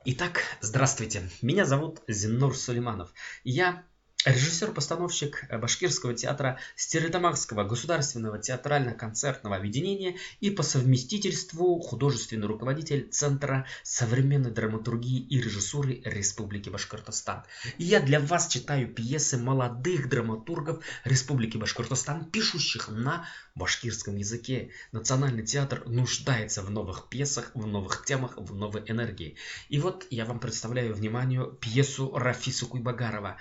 Итак, здравствуйте. Меня зовут Зиннур Сулейманов. Я режиссер-постановщик Башкирского театра Стерлитамакского государственного театрально-концертного объединения и по совместительству художественный руководитель Центра современной драматургии и режиссуры Республики Башкортостан. И я для вас читаю пьесы молодых драматургов Республики Башкортостан, пишущих на башкирском языке. Национальный театр нуждается в новых пьесах, в новых темах, в новой энергии. И вот я вам представляю вниманию пьесу Рафиса Куйбагарова.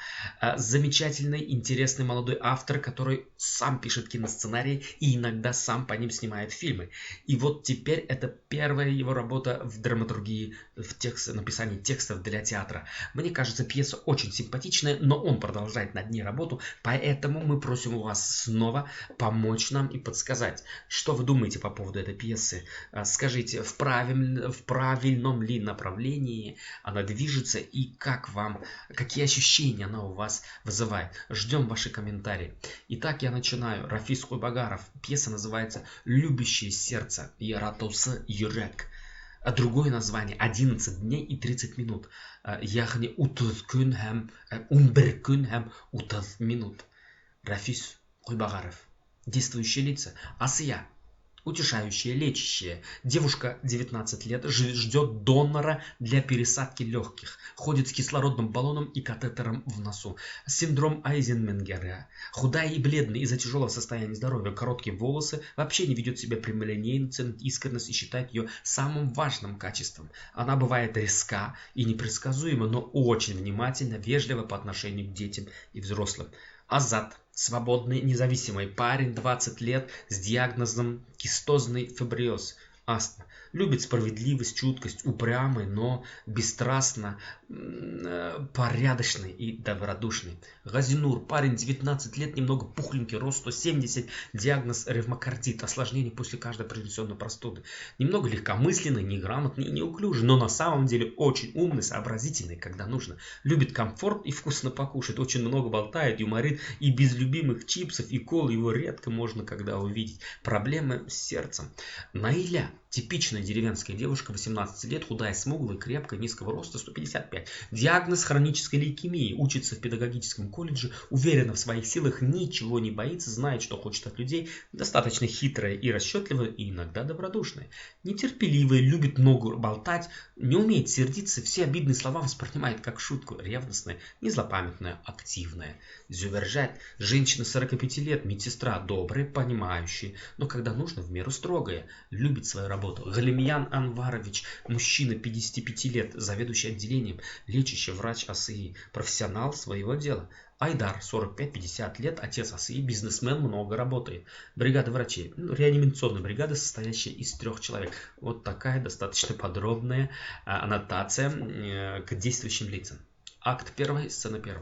Замечательный, интересный молодой автор, который сам пишет киносценарии и иногда сам по ним снимает фильмы. И вот теперь это первая его работа в драматургии, в написании текстов для театра. Мне кажется, пьеса очень симпатичная, но он продолжает над ней работу, поэтому мы просим у вас снова помочь нам и подсказать, что вы думаете по поводу этой пьесы. Скажите, в правильном ли направлении она движется и как вам, какие ощущения она у вас вызывает. Ждем ваши комментарии. Итак, я начинаю. Рафис Куйбагаров. Пьеса называется «Любящее сердце». Яратыусы йөрәк. А другое название: «11 дней и 30 минут». Ягъни 30 көн һәм 11 көн һәм 30 минут. Рафис Куйбагаров. Действующие лица. Асия. Утешающая, лечащая. Девушка 19 лет, ждет донора для пересадки легких. Ходит с кислородным баллоном и катетером в носу. Синдром Айзенменгера. Худая и бледная из-за тяжелого состояния здоровья. Короткие волосы. Вообще не ведет себя прямолинейно, ценит искренность и считает ее самым важным качеством. Она бывает резка и непредсказуема, но очень внимательна, вежлива по отношению к детям и взрослым. Азат. Свободный, независимый парень, 20 лет, с диагнозом кистозный фиброз, астма. Любит справедливость, чуткость, упрямый, но бесстрастно, порядочный и добродушный. Газинур, парень 19 лет, немного пухленький, рост 170, диагноз ревмокардит, осложнение после каждой перенесенной простуды. Немного легкомысленный, неграмотный и неуклюжий, но на самом деле очень умный, сообразительный, когда нужно. Любит комфорт и вкусно покушать, очень много болтает, юморит, и без любимых чипсов и колы его редко можно когда увидеть. Проблемы с сердцем. Наиля. Типичная деревенская девушка, 18 лет, худая, смуглая, крепкая, низкого роста, 155. Диагноз хронической лейкемии. Учится в педагогическом колледже, уверена в своих силах, ничего не боится, знает, что хочет от людей, достаточно хитрая и расчетливая, и иногда добродушная. Нетерпеливая, любит много болтать, не умеет сердиться, все обидные слова воспринимает как шутку, ревностная, незлопамятная, активная. Зюбержать. Женщина 45 лет, медсестра, добрая, понимающая, но когда нужно, в меру строгая, любит свою работу. Галимьян Анварович, мужчина 55 лет, заведующий отделением, лечащий врач Асии, профессионал своего дела. Айдар, 45-50 лет, отец Асии, бизнесмен, много работает. Бригада врачей, ну, реанимационная бригада, состоящая из 3 человек. Вот такая достаточно подробная аннотация к действующим лицам. Акт 1, сцена 1.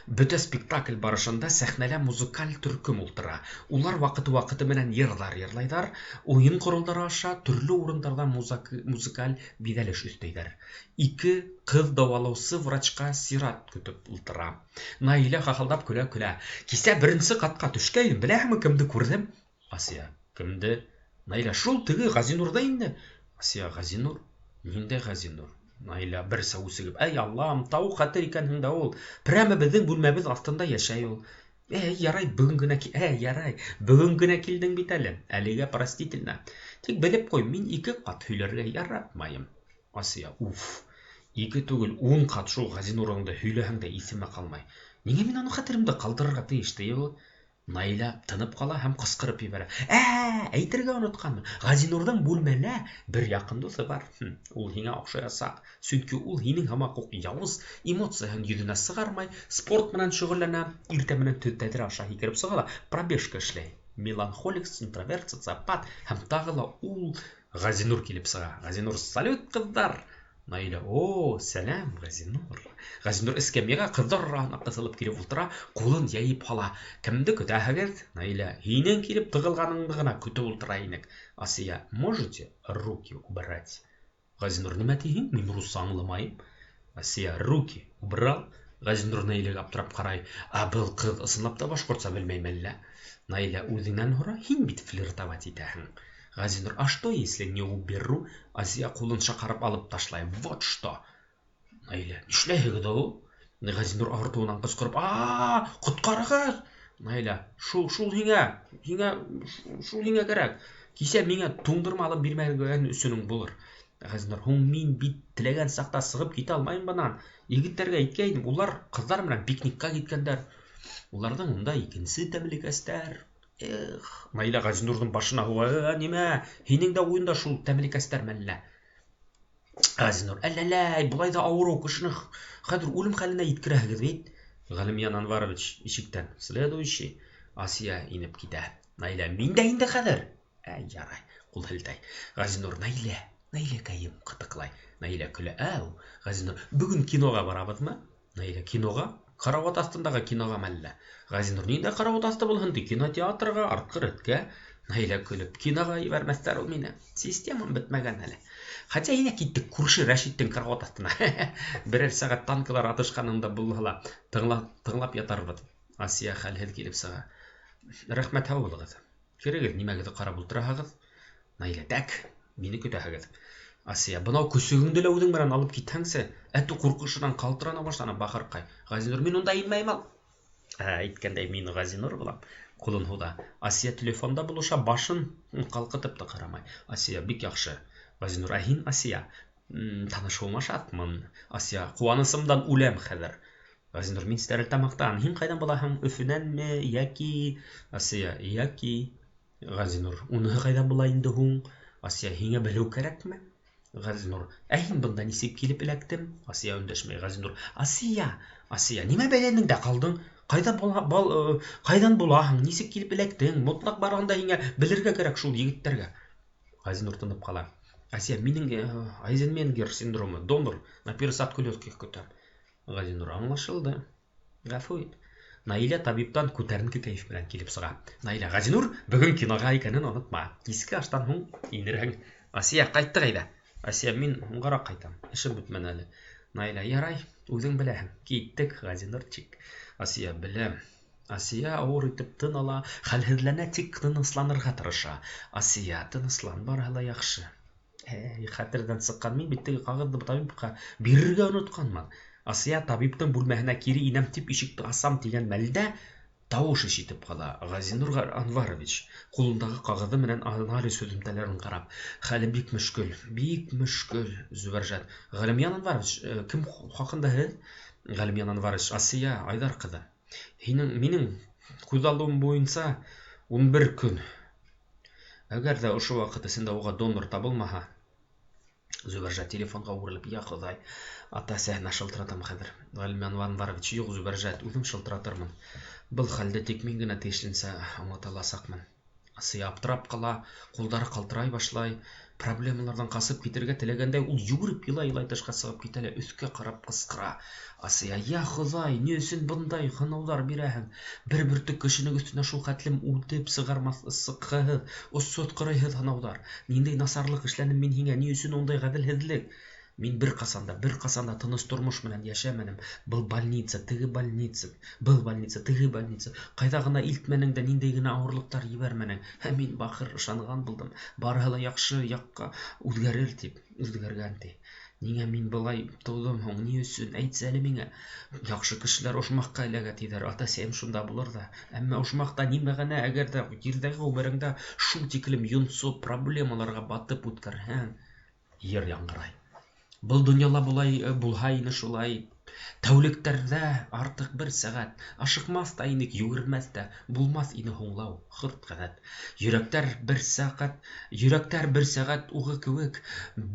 Бөтә спектакль барышында сәхнәлә музыкаль төркөм ултыра. Улар ваҡыты-ваҡыты менән йырҙар йырлайҙар, уйын ҡоралдары аша төрлө урындарҙа музыкаль биҙәлеш өҫтәйҙәр. Ике ҡыҙ дауалаусы врачҡа сират көтөп ултыра. Наилә хахылдап көлә-көлә: «Кисә беренсе ҡатҡа төшкәйнем, беләһеңме, кемде күрҙем?» Асия: «Кемде?» Наилә: «Шул теге Ғазинурҙа инде». Асия: «Ғазинур? Ниндәй Ғазинур?» Наилә берсә үсегеп: «Әй Аллам, тауыҡ хәтер икәнһең дә ул. Прәме беҙҙең бүлмәбеҙ аҫтында йәшәй ул. Әй, ярай, бөгөн генә әй, ярай, бөгөн генә килдең бит әле. Әлегә простительно. Тик белеп ҡуй, мин 2 ҡат һөйләргә яратмайым». Асия: «Уф, 2 түгел, 10 ҡат шул Ғазинурыңды һөйләһәң дә иҫемә ҡалмай. Ниңә мин уны хәтеремдә ҡалдырырға тейеш ти ул?» Наилә тынып ҡала һәм ҡысҡырып ебәрә: «Әйтергә онотҡанмын. Ғазинурҙың бүлмәлә бер яҡын дуҫы бар. Ул һиңә оҡшаясаҡ. Сөнки ул һинең һымаҡ уҡ яуыз, эмоцияһын йөҙөнә сығармай, спорт менән шөғөлләнә, иртә менән тәҙрә аша һикереп сыға ла пробежка эшләй. Меланхолик, интроверт, социопат һәм тағы ла ул Ғазинур килеп сыға. Ғазинур: «Салют, ҡыҙҙар!» Наилә: «О, сәләм, Ғазинур». Ғазинур эскәмйәгә ҡыҙҙар араһына ҡыҫылып килеп ултыра, ҡулын йәйеп һала. «Кемде көтәһегеҙ?» Наилә: «Һинең килеп тығылғаныңды ғына көтөп ултыра инек». Асия: «Можете руки убрать?» Ғазинур: «Нимә тиһең? Мин русса аңламайым». Асия: «Руки убрал». Ғазинур Наиләгә аптырап ҡарай. «Ә был ҡыҙ ысынлап та башҡортса белмәйме әллә?» Наилә: «Үҙеңнән һора, һин бит флиртовать итәһең». Ғазинур: «А что, если не уберу?» Асия ҡулын шаҡарып алып ташлай. «Вот что!» Наилә, нишләйһегеҙ ул? Ғәзинур ауыртыуынан ҡысҡырып, а, ҡотҡарығыҙ! Наилә, шул һиңә, шул һиңә кәрәк. Кисә миңә туңдырма алып бирмәгән өсөнөң булыр. Ғәзинур, һуң мин бит теләгән саҡта сығып китә алмайым бынан. Егеттәргә әйткәйнем, улар ҡыҙҙар менән пикникка киткәндәр. Уларҙың унда икенсе тәмлекәстәр. Эх, Наилә Ғәзинурҙың башына һуға, нимә? Һинең дә уйында шул тәмлекәстәр мәллә? Ғәзинур, әлләләй, былай ҙа ауырыу кешене хәҙер үлем хәленә еткерәһегеҙ бит. Ғәлимйән Анварович ишектән. Следующий. Асия инеп китә. Наилә, мин дә инде хәҙер. Әй, ярай, ҡул һелтәй. Ғәзинур, Наилә, Наиләкәйем, ҡытыҡлай. Наилә көлә. Әү, Ғәзинур, бөгөн киноға барабыҙмы? Наилә, киноға? Карауат аҫтындағы киноға мәллә? Ғәзинур, ниндәй карауат аҫты булһын ти? Кинотеатрға, артҡы рәткә. Наилә көлөп, киноға ебәрмәҫтәр ул мине. Системам бөтмәгән әле. Хотя әйҙә киттек күрше Рәшиттең карауат аҫтына. Берәр сәғәт танкалар атышҡанында булһа ла тыңлап ятарбыҙ. Асия хәлһеҙ килеп сыға. Рәхмәт, һау булығыҙ. Керегеҙ, нимәгеҙҙе ҡарап ултыраһығыҙ? Наилә, тәк, мине көтәһегеҙ. Асия, бынау көсөгөңдө лә үҙең менән алып китһәңсе, әтү ҡурҡышынан ҡалтырана башланы бахырҡай. Ғәзинур, мин унда инмәйем ал. Әйткәндәй, мин Ғәзинур булам. Ҡулын һуҙа. Асия телефонда булыша, башын ҡалҡытып та ҡарамай. Асия, бик яҡшы. Ғәзинур, ә һин, Асия, танышыуыма шатмын. Асия, ҡыуанысымдан үләм хәҙер. Ғәзинур, мин Стәрлетамаҡтан. Һин ҡайҙан булаһың? Өфөнәнме, йәки? Асия, йәки. Ғәзинур, уныһы ҡайҙан була инде һуң? Асия, һиңә белеү кәрәкме? Ғәзинур, ә һин бында нисек килеп эләктең? Асия өндәшмәй. Ғәзинур, Асия, Асия, нимә бәйләнең дә ҡалдың? Ҡайҙан булаһың? Нисек килеп эләктең? Мотлаҡ барғанда һиңә белергә кәрәк шул егеттәргә. Ғәзинур тынып ҡала. Асия, минең Айзенменгер синдромы, донор на пересадку легких көтәм. Ғәзинур, аңлашылды. Ғәфү ит. Наилә табиптан күтәренке кәйеф менән килеп сыға. Наилә, Ғәзинур, бөгөн киноға икәнен онотма. Киске аштан һуң инерһең. Асия, ҡайттыҡ әйҙә. Асия, мин һуңғараҡ ҡайтам. Эшем бөтмәне әле. Наилә, ярай, үҙең беләһең. Киттек, Ғәзинурчик. Асия, беләм. Асия ауыр итеп тын ала, хәлһеҙләнә, тик тынысланырға тырыша. Асия, тыныслан, барыһы ла яҡшы. Эй, хәтерҙән сыҡҡан, мин бит теге ҡағыҙҙы табипҡа бирергә онотҡанмын. Асия табиптың бүлмәһенә кире инәм тип ишекте асам тигән мәлдә тауыш ишетеп ҡала. Ғәзинур Анварович ҡулындағы ҡағыҙы менән анализ һөҙөмтәләрен ҡарап, хәле бик мөшкөл, бик мөшкөл. Зөбәржәт, Ғәлимйән Анварович, кем хаҡында һеҙ? Ғәлимйән Анварович, Асия Айҙар ҡыҙы. Һинең, минең күҙаллауым буйынса 11 көн. Әгәр ҙә ошо ваҡыт эсендә уға донор табылмаһа, Зөбәржәт телефонға үрелеп, я Хоҙай, ата-әсәһенә шылтыратам хәҙер. Ғәлимйән Анварович, юҡ, Зөбәржәт, үҙем шылтыратырмын. Был хәлде тик мин генә тейешленсә аңлата аласаҡмын. Асия аптырап ҡала, ҡулдары ҡалтырай башлай. Проблемаларҙан ҡасып китергә теләгәндәй, ул йүгереп илай-илай тышҡа сығып китә лә өҫкә ҡарап ҡысҡыра. Асия, я Хоҙай, ни өсөн бындай һынауҙар бирәһең? Бер бөртөк кешенең өҫтөнә шул хәтлем үтеп сығармаҫ, сыҡҡыһыҙ, осһоҙ, ҡырыйһыҙ һынауҙар. Ниндәй насарлыҡ эшләнем мин һиңә? Ни өсөн ундай ғәҙелһеҙлек? Мин бер ҡасан да тыныс тормош менән йәшәмәнем. Был больница, теге больница, был больница, теге больница. Ҡайҙа ғына илтмәнең дә, ниндәй генә ауырлыҡтар ебәрмәнең. Ә мин бахыр ышанған булдым. Барыһы ла яҡшы яҡҡа үҙгәрер тип, үҙгәргән ти. Ниңә мин былай тыуҙым һуң? Ни өсөн? Әйтсә әле миңә. Яҡшы кешеләр ошмаҡҡа эләгә тиҙәр. Ата-әсәйем шунда булыр ҙа. Әммә ошмаҡта ни мәғәнә, әгәр ҙә ерҙәге ғүмереңдә шул тиклем йонсоп проблемаларға батып үткәрһәң? Ер яңғырай. Был донъяла булай булһа ине шулай. Тәүлектәрҙә артыҡ бер сәғәт. Ашыҡмаҫ та инек, йүгермәҫ тә, булмаҫ ине һуңлау, хөрт ғәҙәт. Йөрәктәр бер сәғәт уғы кеүек,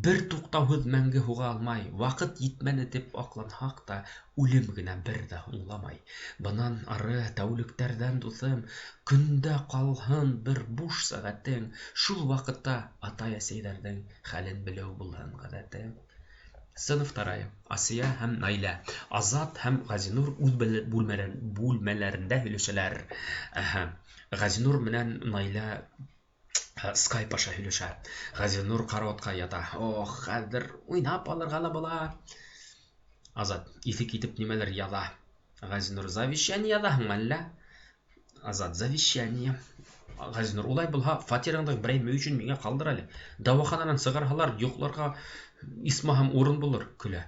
бер туҡтауһыҙ мәңге һуға алмай. Ваҡыт етмәне тип аҡланһаҡ та, үлем генә бер ҙә һуңламай. Бынан ары тәүлектәрҙән, дуҫым, көндә ҡалһын бер буш сәғәтең. Шул ваҡытта атай-әсәйҙәрҙең хәлен белеү булһын ғәҙәтең. Сцена вторая. Асия һәм Наилә. Азат һәм Ғәзинур үҙ бүлмәләрендә һөйләшәләр. Ғәзинур менән Наилә скайп аша һөйләшә. Ғәзинур карауатҡа ята. Ох, хәҙер уйнап алырға ла була. Азат иҫе китеп нимәлер яҙа. Ғәзинур, завещание яҙаһыңмы әллә? Азат, завещание. Ғәзинур, улай булһа, фатирыңды берәй өсөн миңә ҡалдыр әле. Дауахананан сығарһалар, йоҡларға исмаһам урын булыр, көлә.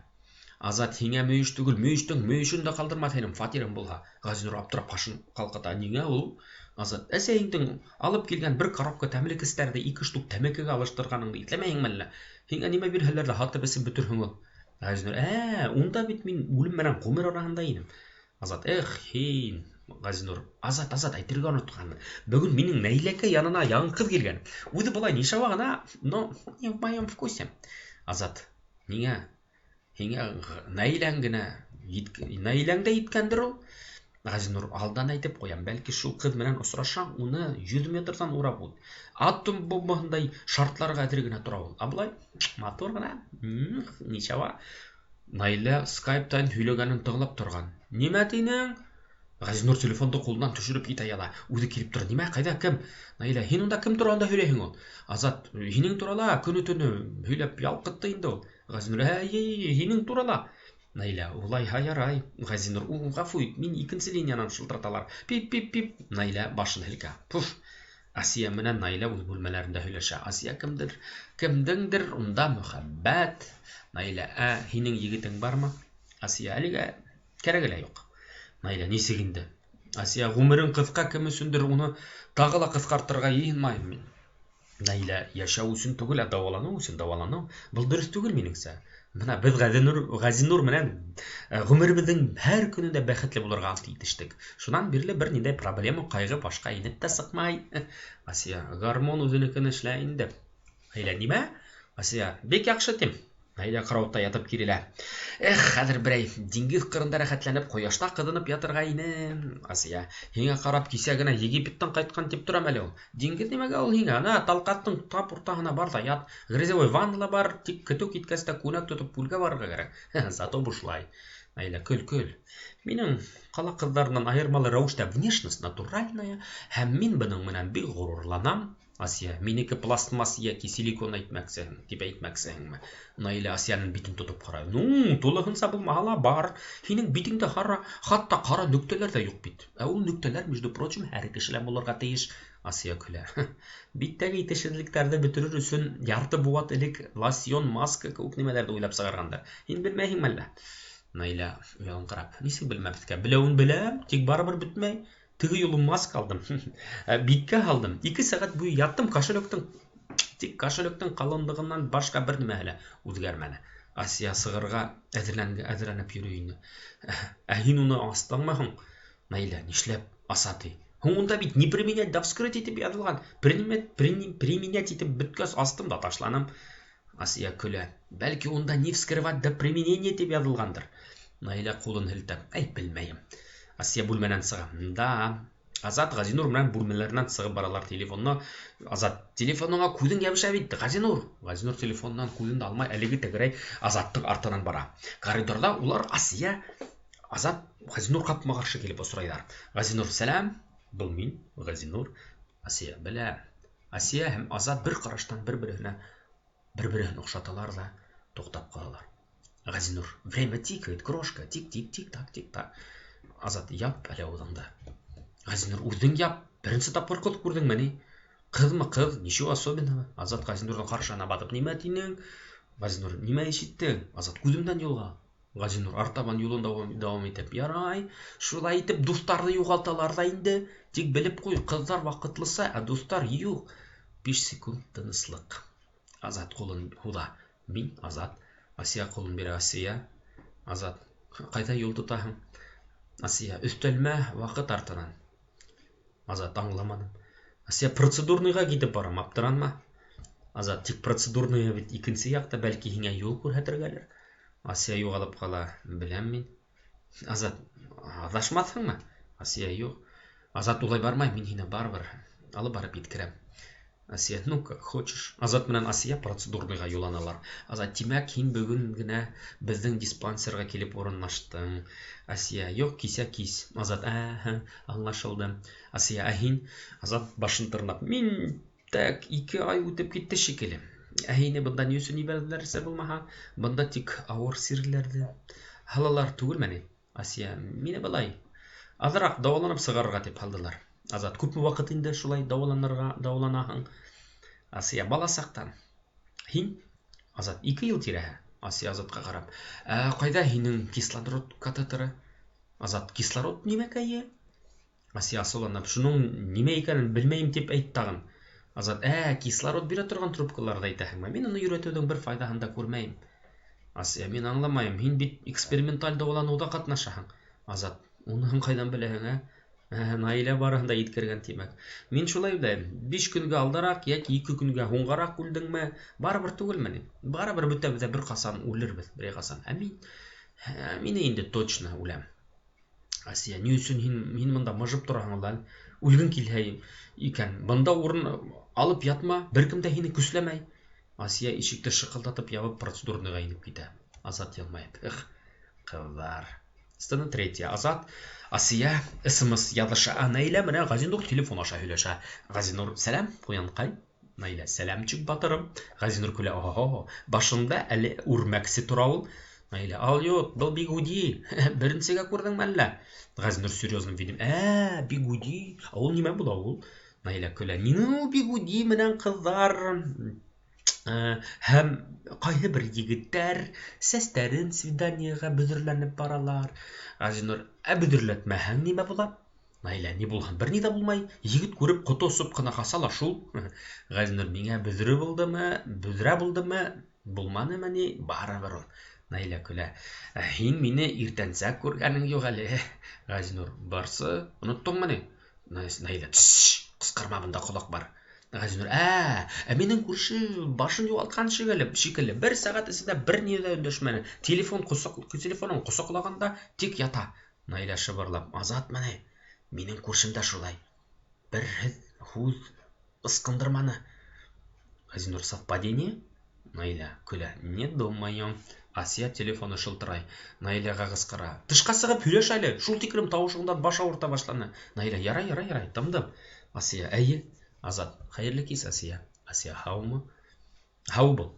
Азат, һиңә мөйөш түгел, мөйөштөң мөйөшөн дә ҡалдырмаҫ инем, фатирым булһа. Ғәзинур аптырап ҡашын ҡалҡыта. Ниңә ул? Азат, әсәйеңдең алып килгән бер коробка тәмлекестәрҙе 2 штук тәмәкегә алыштырғаныңды иҫләмәйһеңме әллә? Һиңә нимә бирһәләр ҙә һатып эсеп бөтөрһөң ул. Ғәзинур, унда бит мин үлем менән ғүмер араһында инем. Азат, эх, һин. Ғәзинур, Азат, Азат, әйтергә онотҡанмын. Бөгөн минең Наиләкәй янына яңы ҡыҙ килгән. Үҙе былай нишауа ғына, но не в моем вкусе. Азат, ниңә? Һиңә Наиләң генә, Наиләң дә еткәндер ул. Ғәзинур, алдан әйтеп ҡуям, бәлки шул ҡыҙ менән осрашаң, уны 100 метрҙан урап үт. Атом бомбаһындай шартларға әҙер генә тора ул. Ә былай матур ғына, ничава. Наилә скайптан һөйләгәнен тыңлап торған. Нимә тинең? Ғәзинур телефонды ҡулынан төшөрөп китә яҙа. Үҙе килеп тора. Нимә, ҡайҙа, кем? Наилә, һин унда кем тураһында һөйләйһең ул? Азат, һинең турала көнө-төнө һөйләп ялҡытты инде ул. Ғәзинур, әй, һинең турала. Наилә, улайһа ярай. Ғәзинур, ғәфү ит, мин икенсе линиянан шылтыраталар. Пип-пип-пип. Наилә башын һелкә. Пуф. Асия менән Наилә үҙ бүлмәләрендә һөйләшә. Асия кемдер, кемдеңдер унда мөхәббәт. Наилә, һинең егетең бармы? Асия, әлегә кәрәге лә юҡ. Наилә, нисек инде? Асия, ғүмерең ҡыҫҡа, кем өсөндөр уны тағы ла ҡыҫҡартырға йыйынмайым мин. Наилә, йәшәү өсөн түгел, ә дауаланыу өсөн дауаланыу. Был дөрөҫ түгел минеңсә. Бына беҙ Ғәзинур менән ғүмеребеҙҙең һәр көнөндә бәхетле булырға ант итештек. Шунан бирле бер ниндәй проблема, ҡайғы башҡа инеп тә сыҡмай. Асия, гормон үҙенекен эшләй инде. Наилә, нимә? Асия, бик яҡшы тим. Наилә карауатта ятып кирелә. Эх, хәҙер берәй диңгеҙ ҡырында рәхәтләнеп, ҡояшта ҡыҙынып ятырға инем. Асия, һиңә ҡарап кисә генә Египеттән ҡайтҡан тип торам әле ул. Диңгеҙ нимәгә ул һиңә? Ана, Талҡаттың тап уртаһына бар ҙа ят. Грязевой ванна ла бар, тик көтөү киткәс тә күнәк тотоп күлгә барырға кәрәк. Зато бушлай. Наилә, көл, көл. Минең ҡала ҡыҙҙарынан айырмалы рәүештә внешность натуральная, һәм мин бының менән бик ғорурланам. Асия, минеке пластмасс йәки силикон әйтмәксеһең, тип әйтмәксеһеңме? Наилә Асияның битен тотоп ҡарай. Ну, тулыһынса булмаһа ла бар. Һинең битеңдә хатта ҡара нөктәләр ҙә юҡ бит. Ә ул нөктәләр, между прочим, һәр кешелә булырға тейеш. Асия көлә. Биттәге етешһеҙлектәрҙе бөтөрөр өсөн ярты быуат элек лосьон, маска кеүек нимәләрҙе уйлап сығарғандар. Һин белмәйһеңме әллә? Наилә уялыңҡырап. Нисек белмәҫкә? Беләүен беләм, тик барыбер бөтмәй. Теге юлы маска алдым. Биткә һалдым. 2 сәғәт буйы яттым, тик кошелектың ҡалынлығынан башҡа бер нимә лә үҙгәрмәне. Асия сығырға әҙерләнеп йөрөй ине. Ә һин уны астыңмы һуң? Наилә, нишләп аса ти? Һуң унда бит не применять да вскрыть итеп яҙылған. Применять итеп бөткәс астым да ташланым. Асия көлә. Бәлки унда не вскрывать до применения тип яҙылғандыр. Наилә ҡулын һелтәп. Әй, белмәйем. Асия бүлмәнән сыға. Да, Азат Ғәзинур менән бүлмәләренән сығып баралар телефонына. Азат, телефоныңа күҙең йәбешә бит, Ғәзинур. Ғәзинур телефонынан күҙен дә алмай, әлеге тәгәрәй Азаттың артынан бара. Коридорҙа улар Асия, Азат, Ғәзинур ҡапма-ҡаршы килеп осрайҙар. Ғәзинур, сәләм. Был мин, Ғәзинур. Асия, белә. Асия һәм Азат бер ҡараштан бер-береһен оҡшаталар ҙа туҡтап ҡалалар. Ғәзинур, время тикает, крошка, тик-тик-тик-так, тик-так. Азат, яп әле ауыҙыңды. Ғәзинур, үҙең яп. Беренсе тапҡыр ҡыҙ күрҙеңме ни? Ҡыҙмы ҡыҙ? Ничего особенного. Азат Ғәзинурҙың ҡаршыһына баҫып, нимә тинең? Ғәзинур, нимә ишеттең? Азат, күҙемдән юлға. Ғәзинур артабан юлын дауам итеп, ярай, шулай итеп дуҫтарҙы юғалталар ҙа инде. Тик белеп ҡуй, ҡыҙҙар ваҡытлыса, ә дуҫтар юҡ. 5 секунд тыныслыҡ. Азат ҡулын һуҙа. Мин, Азат. Асия ҡулын бирә. Асия. Азат, ҡайҙа юл тотаһың? Асия, өҫтәлмә ваҡыт артынан. Азат, аңламаным. Асия, процедурныйға китеп барам, аптыранма. Азат, тик процедурныйға бит икенсе яҡта, бәлки һиңә юл күрһәтергәлер. Асия юғалып ҡала, беләм мин. Азат, аҙашмаҫһыңмы? Асия, юҡ. Азат, улай бармай, мин һине барыбер алып барып еткерәм. Асия, ну как хочешь. Азат менән Асия процедурныйға юлланалар. Азат, тимәк, һин бөгөн генә беҙҙең диспансерға килеп урынлаштың. Асия, юҡ, кисә кис. Азат, әһә, аңлашылды. Асия, ә һин? Азат башын тырнап, мин тәк 2 ай үтеп китте шикелле. Ә һине бында ни өсөн ебәрҙеләрсе булмаһа? Бында тик ауыр сирләрҙе һалалар түгелме ни? Асия, мине былай аҙыраҡ дауаланып сығарырға тип һалдылар. Азат, күпме ваҡыт инде шулай дауаланаһың? Асия, бала саҡтан. Һин? Азат, 2 йыл тирәһе. Асия Азатҡа ҡарап. Ә ҡайҙа һинең кислород катетеры? Азат, кислород нимәкәйе? Асия асыуланып, шуның нимә икәнен белмәйем тип әйт тағын. Азат, кислород бирә торған трубкаларҙы әйтәһеңме? Мин уны йөрөтөүҙең бер файҙаһын да күрмәйем. Асия, мин аңламайым, һин бит эксперименталь дауаланыуҙа ҡатнашаһың. Азат, уныһын ҡайҙан беләһең, ә? Наилә барыһын да еткергән тимәк. Мин шулай уйлайым, 5 көнгә алдараҡ йәки 2 көнгә һуңғараҡ үлдеңме, барыбер түгелме ни? Барыбер бөтәбеҙ ҙә бер ҡасан үлербеҙ, берәй ҡасан. Ә мин инде точно үләм. Асия, ни өсөн һин бында мыжып тораһың ла? Үлгең килһә икән, бында урын алып ятма, бер кем дә һине көсләмәй. Асия ишекте шыҡылдатып ябып процедурныйға инеп китә. Азат йылмайып, эх, ҡыҙҙар. Сцена третья. Азат, Асия СМС яҙыша. Ә Наилә менән Ғазинур телефон аша һөйләшә. Ғазинур, сәләм, ҡуянҡай. Наилә, сәләмчик, батырым. Ғазинур көлә, оһо, башында әле үрмәксе тора ул. Наилә, алйот, был бигуди. Беренсегә күрҙеңме әллә? Ғазинур серьезным видом, бигуди, ә ул нимә була ул? Наилә көлә, ну, бигуди менән ҡыҙҙар һәм ҡайһы бер егеттәр сәстәрен свиданиеға бөҙөрләнеп баралар. Ғазинур, ә бөҙөрләтмәһәң нимә була? Наилә, ни булһын, бер ни ҙә булмай. Егет күреп ҡото осоп ҡына ҡаса ла шул. Ғазинур, миңә бөҙрө булдымы, бөҙрә булдымы, булманымы ни, барыбер ул. Наилә көлә, һин мине иртәнсәк күргәнең юҡ әле. Ғазинур, барсы, оноттоңмо ни? Наилә, тш, ҡысҡырма, бында ҡолаҡ бар. Ғазинур, ә минең күрше башын юғалтҡан шикелле, бер сәғәт эсендә бер ни ҙә өндәшмәне. Телефонын ҡосаҡлағанда тик ята. Наилә шыбырлап, Азат менә, минең күршем дә шулай. Бер һүҙ ысҡындырманы. Ғазинур, совпадение? Наилә көлә, не думаю. Асия телефоны шылтырай. Наиләгә ҡысҡыра. Тышҡа сығып һөйләш әле, шул тиклем тауышыңдан баш ауырта башланы. Наилә, ярай, ярай, ярай, тымдым. Асия, әйе. Азат, хәйерле кис, Асия. Асия, һаумы? Һау был.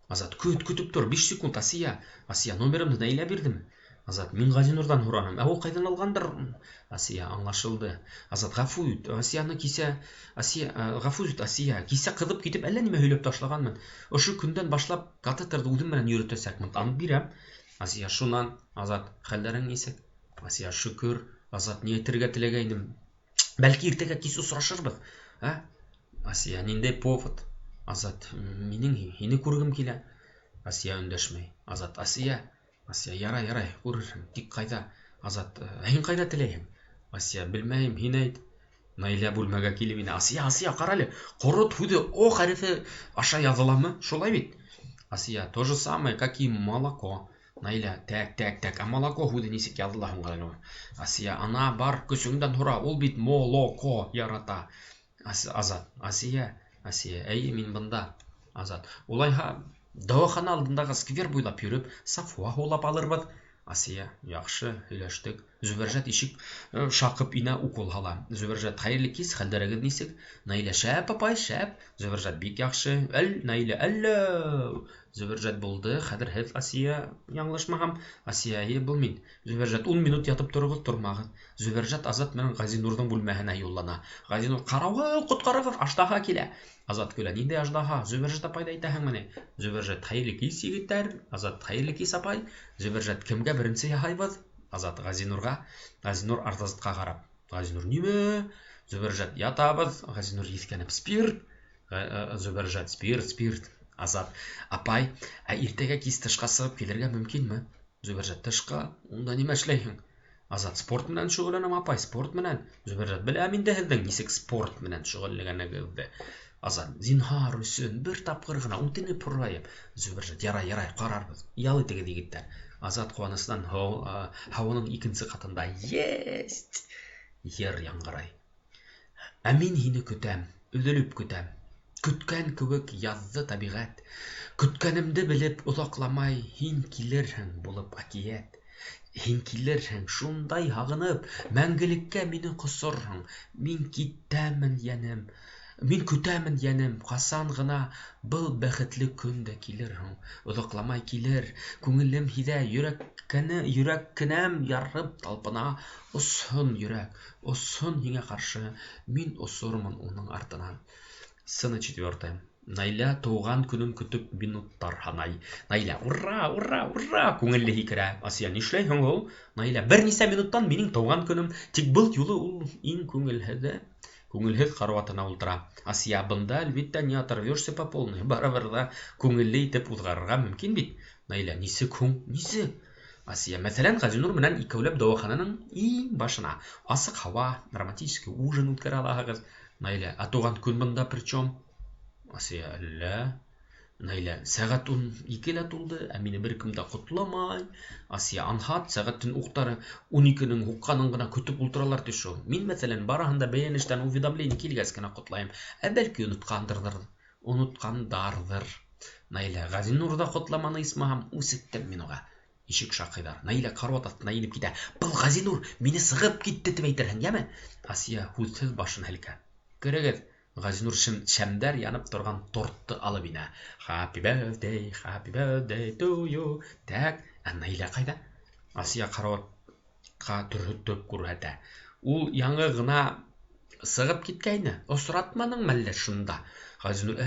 Азат, көт, көтөп тор, 5 секунд, Асия. Асия, номерымды Наилә бирҙеме? Азат, мин Ғазинурҙан һораным. Ә ул ҡайҙан алғандыр? Асия, аңлашылды. Азат, ғәфү ит, Асияны кисә, Асия, ғәфү ит, Асия, кисә ҡыҙып китеп әллә нимә һөйләп ташлағанмын. Ошо көндән башлап катетерҙы үҙем менән йөрөтәсәкмен. Ант бирәм. Асия, шунан. Азат, хәлдәрең нисек? Асия, шөкөр. Азат, ни әйтергә теләгәйнем? Бәлки иртәгә кис осрашырбыҙ. Ә? Асия, ниндәй повод? Азат, минең һине күргем килә. Асия өндәшмәй. Азат, Асия. Асия, ярай, ярай, күрерһең. Тик ҡайҙа? Азат, һин ҡайҙа теләйһең? Асия, белмәйем, һин әйт. Наилә бүлмәгә килеп инә. Асия, Асия, ҡара әле, ҡорот һүҙе О хәрефе аша яҙыламы? Шулай бит? Асия, то же самое, как и молоко. Наилә, тәк, тәк, тәк, ә молоко һүҙе нисек яҙыла һуң әле ул? Асия, ана бар, көсөңдән һора, ул бит молоко ярата. Азат, Асия, Асия, әйе, мин бында. Азат, улайһа, дауахана алдындағы сквер буйлап йөрөп, саф һауа һулап алырбыҙ. Асия, яҡшы, һөйләштек. Зөбәржәт ишек шаҡып инә, укол һала. Зөбәржәт, хәйерле кис, хәлдәрегеҙ нисек? Наилә, шәп, апай, шәп. Зөбәржәт, бик яҡшы. Әл, Наилә, әллә. Зөбәржәт булды, хәҙер һеҙ, Асия, яңылышмаһам. Асия, әйе, был мин. Зөбәржәт, 10 минут ятып тороғоҙ, тормағыҙ. Зөбәржәт Азат менән Ғазинурҙың бүлмәһенә юллана. Ғазинур, ҡарауыл, ҡотҡарығыҙ, аждаһа килә. Азат көлә, ниндәй аждаһа? Зөбәржәт апайҙы әйтәһеңме ни? Зөбәржәт, хәйерле кис, егеттәр. Азат, хәйерле кис, апай. Зөбәржәт, кемгә беренсе яһайбыҙ? Азат, Ғазинурға. Ғазинур Азатҡа ҡарап. Ғазинур, нимә? Зөбәржәт, ятабыҙ. Ғазинур еҫкәнеп, спирт. Зөбәржәт, спирт, спирт. Азат, апай, ә иртәгә кис тышҡа сығып килергә мөмкинме? Зөбәржәт, тышҡа, унда нимә эшләйһең? Азат, спорт менән шөғөлләнәм, апай, спорт менән. Зөбәржәт, беләм инде һеҙҙең нисек спорт менән шөғөлләнгәнегеҙҙе. Азат, зинһар өсөн бер тапҡыр ғына үтенеп һорайым. Зөбәржәт, ярай, ярай, ҡарарбыҙ. Ял итегеҙ, егеттәр. Азат ҡыуанысынан һауаның икенсе ҡатында есть йыр яңғырай. Ә мин һине көтәм, өҙөлөп көтәм. Көткән кеүек яҙҙы тәбиғәт. Көткәнемде белеп оҙаҡламай һин килерһең булып әкиәт. Һин килерһең шундай һағынып, мәңгелеккә мине ҡосорһоң. Мин китәмен, йәнем, мин көтәмен, йәнем, ҡасан ғына был бәхетле көн дә килер һуң? Оҙаҡламай килер, күңелем һиҙә, йөрәк кенәм ярып талпына. Осһон йөрәк, осһон һиңә ҡаршы, мин осормон уның артынан. Сцена четвертая. Наилә тыуған көнөн көтөп минуттар һанай. Наилә, ура, ура, ура, күңелле һикерә. Асия, нишләйһең ул? Наилә, бер нисә минуттан минең тыуған көнөм. Тик был юлы ул иң күңелһеҙе. Күңелһеҙ карауатына ултыра. Асия, бында, әлбиттә, не оторвешься по полной. Барыбер ҙа күңелле итеп уҙғарырға мөмкин бит. Наилә, нисек һуң? Нисек? Асия, мәҫәлән, Ғәзинур менән икәүләп дауахананың иң башына. Асыҡ һауа, романтический ужин үткәрә алаһығыҙ. Наилә, ә тыуған көн бында при чем? Асия, әллә? Наилә, сәғәт 12 лә тулды, ә мине бер кем дә ҡотламай. Асия, анһат, сәғәттең уҡтары 12-нең һуҡҡанын ғына көтөп ултыралар ти шул. Мин, мәҫәлән, барыһын да бәйләнештән уведомление килгәс кенә ҡотлайым. Ә бәлки онотҡандарҙыр. Наилә, Ғәзинур ҙа ҡотламаны исмаһам, үсектем мин уға. Ишек шаҡыйҙар. Наилә карауат аҫтына инеп китә. Был Ғәзинур мине сығып китте тип әйтерһең, йәме? Асия һүҙһеҙ башын һелкә. Керегеҙ. Ғәзинур шәмдәр янып торған тортты алып инә. Happy birthday, happy birthday to you. Так, ә Наилә ҡайҙа? Асия карауатҡа төртөп күрһәтә. Ул яңы ғына сығып киткәйне. Осратманың мәллә шунда? Ғәзинур,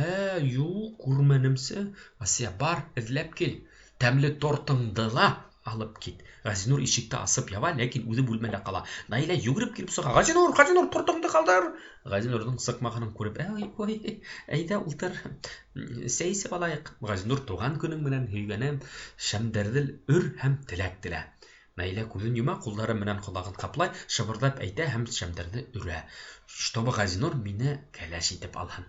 юҡ, күрмәнемсе. Асия, бар, эҙләп кил. Тәмле тортыңды ла алып кит. Ғәзинур ишекте асып яба, ләкин үҙе бүлмәлә ҡала. Наилә йүгереп килеп сыға. Ғәзинур, Ғәзинур, тортыңды ҡалдыр. Ғәзинурҙың сыҡмағанын күреп, эй, ой, әйҙә ултыр, сәй эсеп алайыҡ. Ғәзинур, тыуған көнөң менән, һөйгәнем, шәмдәрҙе өр һәм теләк телә. Наилә күҙен йома, ҡулдары менән ҡолағын ҡаплай, шыбырҙап әйтә һәм шәмдәрҙе өрә. Чтобы Ғәзинур мине кәләш итеп алһын.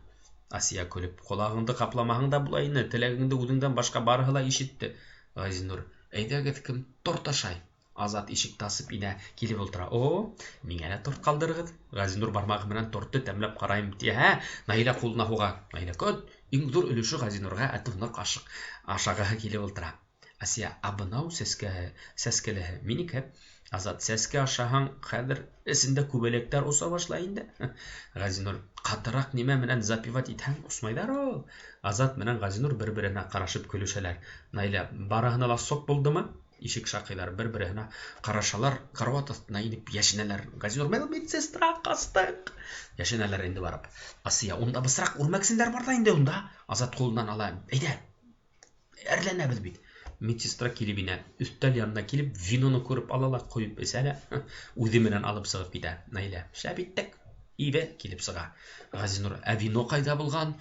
Асия көлөп, ҡолағыңды ҡапламаһаң да була ине, теләгеңде үҙеңдән башҡа барыһы ла ишетте. Ғәзинур, әйҙәгеҙ, кем торт ашай? Азат ишекте асып инә, килеп ултыра. О, миңә лә торт ҡалдырығыҙ. Ғәзинур бармағы менән тортты тәмләп ҡарайым тиһә, Наилә ҡулына һуға. Наилә, көт, иң ҙур өлөшө Ғәзинурға, ә тыуны ҡашыҡ ашағыһы килеп ултыра. Асия, ә бынау сәскәлеһе минеке. Азат, сәскә ашаһаң, хәҙер эсендә күбәләктәр оса башлай инде. Ғәзинур, ҡатыраҡ нимә менән запивать итһәң, осмайҙар ул. Азат менән Ғәзинур бер-береһенә ҡарашып көлөшәләр. Наилә, барыһына ла сок булдымы? Ишек шаҡыйҙар, бер-береһенә ҡарашалар, карауат аҫтына инеп йәшенәләр. Ғәзинур, медсестра, ҡастыҡ. Йәшенәләр инде барып. Асия, унда бысраҡ үрмәксендәр бар ҙа инде унда. Азат ҡулынан ала. Әйҙә, әрләнәбеҙ бит. Медсестра килеп инә, өҫтәл янына килеп, виноны күреп ала ла, ҡойоп эсә лә, үҙе менән алып сығып китә. Наилә, шәп иттек. Иве килеп сыға. Ғәзинур, ә вино ҡайҙа булған?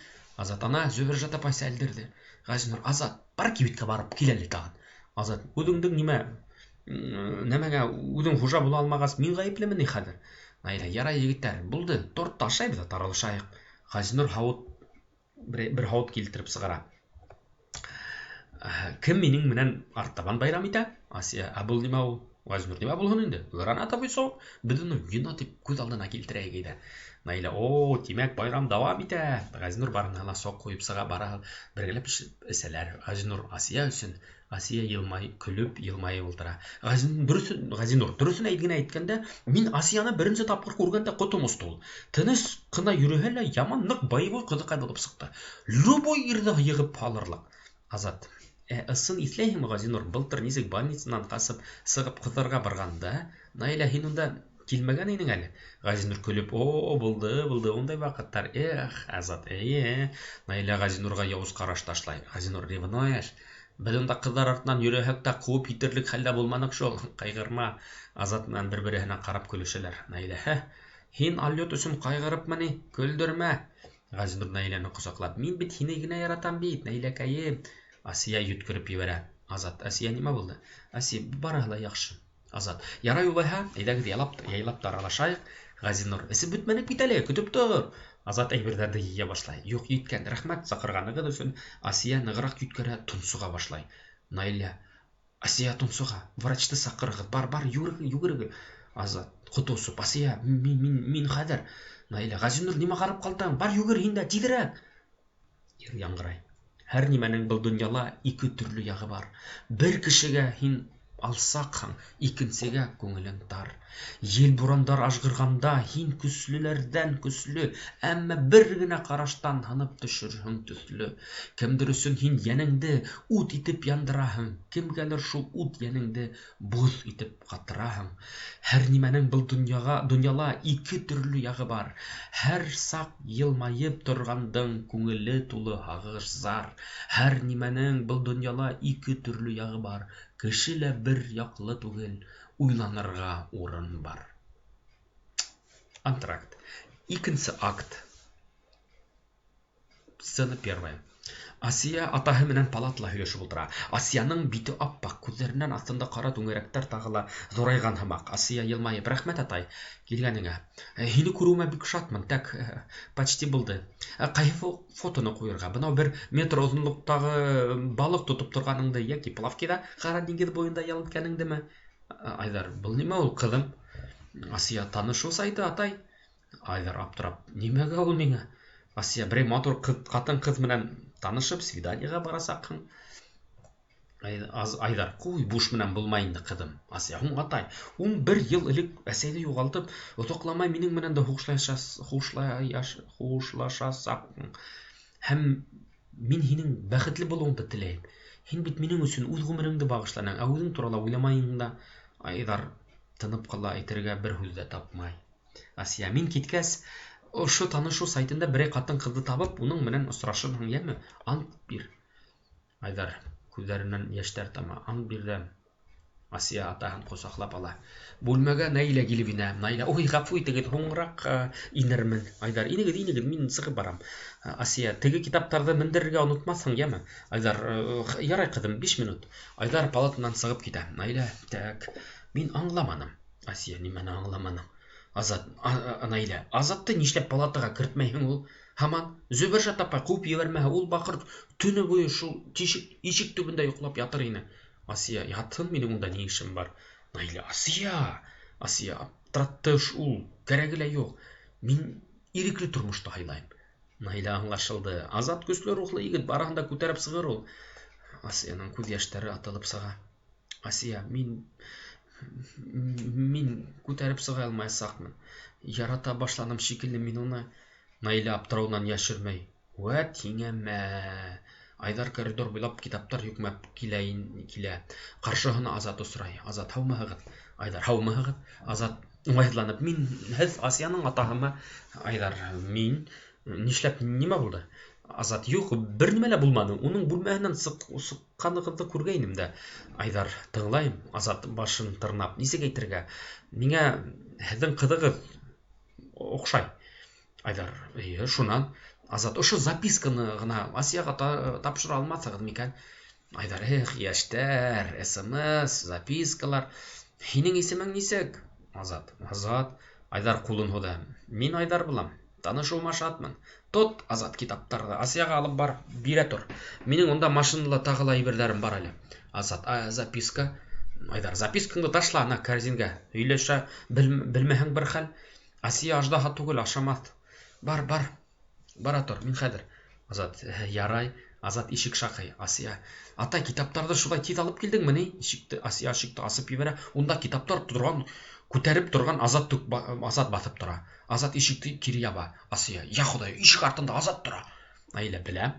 Азат, ана, Зөбәржәт апай сәлдерҙе. Ғәзинур, Азат, бар кибеткә барып кил әле тағын. Азат, үҙеңдең нимә, нәмәгә үҙең хужа була алмағас, мин ғәйеплемен ни хәҙер? Наилә, ярай егеттәр, булды, тортты ашайбыҙ ҙа таралышайыҡ. Ғәзинур бер һауыт килтереп сығара. Кем минең менән артабан байрам итә? Асия, ә был нимә ул? Ғәзинур, нимә булһын инде? Гранатовый сок. Беҙ уны вино тип күҙ алдына килтерәйек әйҙә. Наилә, о, тимәк, байрам дауам итә. Ғәзинур барыһына ла сок ҡуйып сыға, барыһы бергәләп эсәләр. Ғәзинур Асия өсөн, Асия йылмай, көлөп йылмайып ултыра. Ғәзинур, дөрөҫөн генә әйткәндә, мин Асияны беренсе тапҡыр күргәндә ҡотом осто ул. Тыныс ҡына йөрөһә лә, яман ныҡ боевой ҡыҙыҡай булып сыҡты. Любой ирҙе йығып алырлыҡ. Азат, ысын иҫләйһеңме, Ғәзинур, былтыр нисек больницанан ҡасып сығып ҡыҙҙарға барғанда, Наилә, һин унда килмәгән инең әле. Ғәзинур көлөп, о, булды, булды, ундай ваҡыттар. Эх, Азат, эйе. Наилә Ғәзинурға яуыз ҡараш ташлай. Ғәзинур, ревнуешь? Беҙ унда ҡыҙҙар артынан йөрөһәк тә ҡыуып етерлек хәлдә булманыҡ шул. Ҡайғырма. Азат менән бер-береһенә ҡарап көлөшәләр. Наилә, һә, һин алйот өсөн ҡайғырыпмы ни? Көлдөрмә. Ғәзинур Наиләне ҡосаҡлап, мин бит һине генә яратам бит, Наиләкәйем. Асия йүткереп ебәрә. Азат, Асия нимә булды? Асия, барыһы ла яҡшы. Азат, ярай улайһа, әйҙәгеҙ яйлап таралашайыҡ. Ғәзинур, эсеп бөтмәнек бит әле, көтөп тор. Азат әйберҙәрҙе йыя башлай. Юҡ, еткән, рәхмәт саҡырғанығыҙ өсөн. Асия нығыраҡ йүткерә, тонсоға башлай. Наилә, Асия тонсоға, врачты саҡырығыҙ, бар, бар, йүгерегеҙ. Азат, ҡото осоп, Асия, мин хәҙер. Наилә, Ғәзинур, нимә ҡарап ҡалдың? Бар, йүгер һин дә, тиҙерәк. Йыр яңғырай. Һәр нимәнең был донъяла ике төрлө яғы бар. Бер кешегә һин Алсаҡһың, икенсегә күңелең тар. Ел-бурандар ажғырғанда һин көслөләрҙән көслө, әммә бер генә ҡараштан һынып төшөрһөң төҫлө. Кемдер өсөн һин йәнеңде ут итеп яндыраһың, кемгәлер шул ут йәнеңде боҙ итеп ҡатыраһың. Һәр нимәнең был донъяла ике төрлө яғы бар. Һәр саҡ йылмайып торғандың күңеле тулы һағыш зар. Һәр нимәнең был донъяла ике төрлө яғы бар. Кеше лә бер яҡлы түгел, уйланырға урын бар. Антракт. Икенсе акт. Сцена первая. Асия атаһы менән палатала һөйләшеп ултыра. Асияның бите аппаҡ, күҙҙәренән аҫтында ҡара түңәрәктәр тағы ла ҙурайған һымаҡ. Асия йылмайып: "Рәхмәт, атай, килгәнеңә. Һине күреүемә бик шатмын. Так, почти булды. Ҡайһы фотоны ҡуйырға? Бынау бер метр оҙонлоҡтағы балыҡ тотоп торғаныңды йәки плавкиҙа Ҡара диңгеҙ буйында ял иткәнеңдеме?" Айҙар: "Был нимә ул, ҡыҙым?" Асия: "Танышыу сайты, атай." Айҙар аптырап: "Нимәгә ул миңә?" Асия: "Берәй матур ҡатын-ҡыҙ менән танышып, свиданиеға барасаҡһың." Айҙар: "Ҡуй, буш менән булмай инде, ҡыҙым." Асия: "Һуң, атай, 11 йыл элек әсәйҙе юғалтып, оҙаҡламай минең менән дә хушлашасаҡһың. Һәм мин һинең бәхетле булыуыңды теләйем. Һин бит минең өсөн үҙ ғүмереңде бағышланың, ә үҙең турала уйламайың да." Айҙар тынып ҡала, әйтергә бер һүҙ ҙә тапмай. Асия: "Мин киткәс, ошо танышыу сайтында берәй ҡатын-ҡыҙҙы табып, уның менән осрашырһың, йәме? Ант бир." Айҙар күҙҙәренән йәштәр тама. "Ант бирҙем." Асия атаһын ҡосаҡлап ала. Бүлмәгә Наилә килеп инә. Наилә: "Ой, ғәфү итегеҙ, һуңыраҡ инермен." Айҙар: "Инегеҙ, инегеҙ, мин сығып барам." Асия: "Теге китаптарҙы мендерергә онотмаҫһың, йәме?" Айҙар: "Ярай, ҡыҙым, 5 минут." Айҙар палатанан сығып китә. Наилә: "Так, мин аңламаным." Асия: "Нимәне аңламаның?" Азат, Наилә: "Азатты нишләп палатаға кертмәйһең ул? Һаман Зөбәржәт апай ҡыуып ебәрмәһә, ул баҡыр төнө буйы шул тишек ишек төбөндә йоҡлап ятыр ине." Асия: "Ятһын, минең унда ни эшем бар?" Наилә: "Асия!" Асия: "Аптыратты ул, кәрәге лә юҡ. Мин ирекле тормошто һайлайым." Наилә: "Аңлашылды. Азат көслө рухлы егет, барыһын да күтәреп сығыр ул." Асияның күҙ йәштәре атылып сыға. Асия: Мин күтәреп сыға алмаясаҡмын. Ярата башланым шикелле мин уны." Наилә аптырауынан йәшермәй: "Вәт һиңә мә!" Айҙар коридор буйлап китаптар йөкмәп килә. Ҡаршыһына Азат осрай. Азат: "Һаумыһығыҙ?" Айҙар: "Һаумыһығыҙ?" Азат уңайһыҙланып: "Мин, һеҙ Асияның атаһымы?" Айҙар: "Мин. Нишләп, нимә булды?" Азат: "Юҡ, бер нимә лә булманы. Уның бүлмәһенән сыҡҡанығыҙҙы күргәйнем дә." Айҙар: "Тыңлайым." Азат башын тырнап: "Нисек әйтергә? Миңә һеҙҙең ҡыҙығыҙ оҡшай." Айҙар: "Эйе, шунан?" Азат: "Ошо записканы ғына Асияға тапшыра алмаҫһығыҙ микән?" Айҙар: "Эх, йәштәр, СМС, запискалар. Һинең исемең нисек?" Азат: "Азат." Айҙар ҡулын һуҙа: "Мин Айҙар булам. Танышыуыма шатмын. Тот, Азат, китаптарҙы Асияға алып бар, бирә тор. Минең унда машинала тағы ла әйберҙәрем бар әле." Азат: "А записка?" Айҙар: "Запискаңды ташла ана корзингә. Һөйләшә белмәһәң бер хәл. Асия аждаһа түгел, ашамаҫ. Бар, бар. Бара тор, мин хәҙер." Азат: "Ярай." Азат ишек шаҡый. Асия: "Атай, китаптарҙы шулай тиҙ алып килдеңме ни?" Ишекте Асия ишекте асып ебәрә. Унда китаптар торған, күтәреп торған Азат баҫып тора. Азат ишекте кире яба. Асия: "Я Хоҙай, ишек артында Азат тора." Наилә: "Беләм.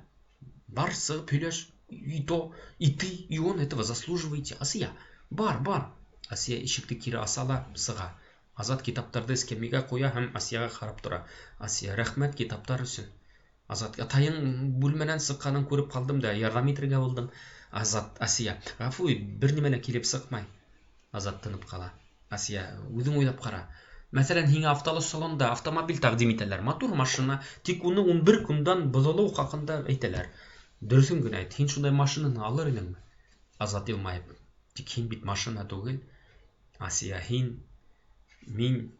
Бар, сығып һөйләш. И то, и ты, и он этого заслуживаете. Асия, бар, бар." Асия ишекте кире аса ла сыға. Азат китаптарҙы эскәмйәгә ҡуя һәм Асияға ҡарап тора. Асия: "Рәхмәт китаптар өсөн." Азат: "Атайың бүлмәнән сыҡҡанын күреп ҡалдым да ярҙам итергә булдым." Азат: "Асия, ғәфү ит, бер нимә лә килеп сыҡмай." Азат тынып ҡала. Асия: "Үҙең уйлап ҡара. Мәҫәлән, һиңә автосалонда автомобиль тәҡдим итәләр. Матур машина, тик уны 11 көндән боҙолоу хаҡында әйтәләр. Дөрөҫөн генә әйт, һин шундай машинаны алыр инеңме?" Азат йылмайып: "Тик һин бит машина түгел." Асия: "Һин, мин,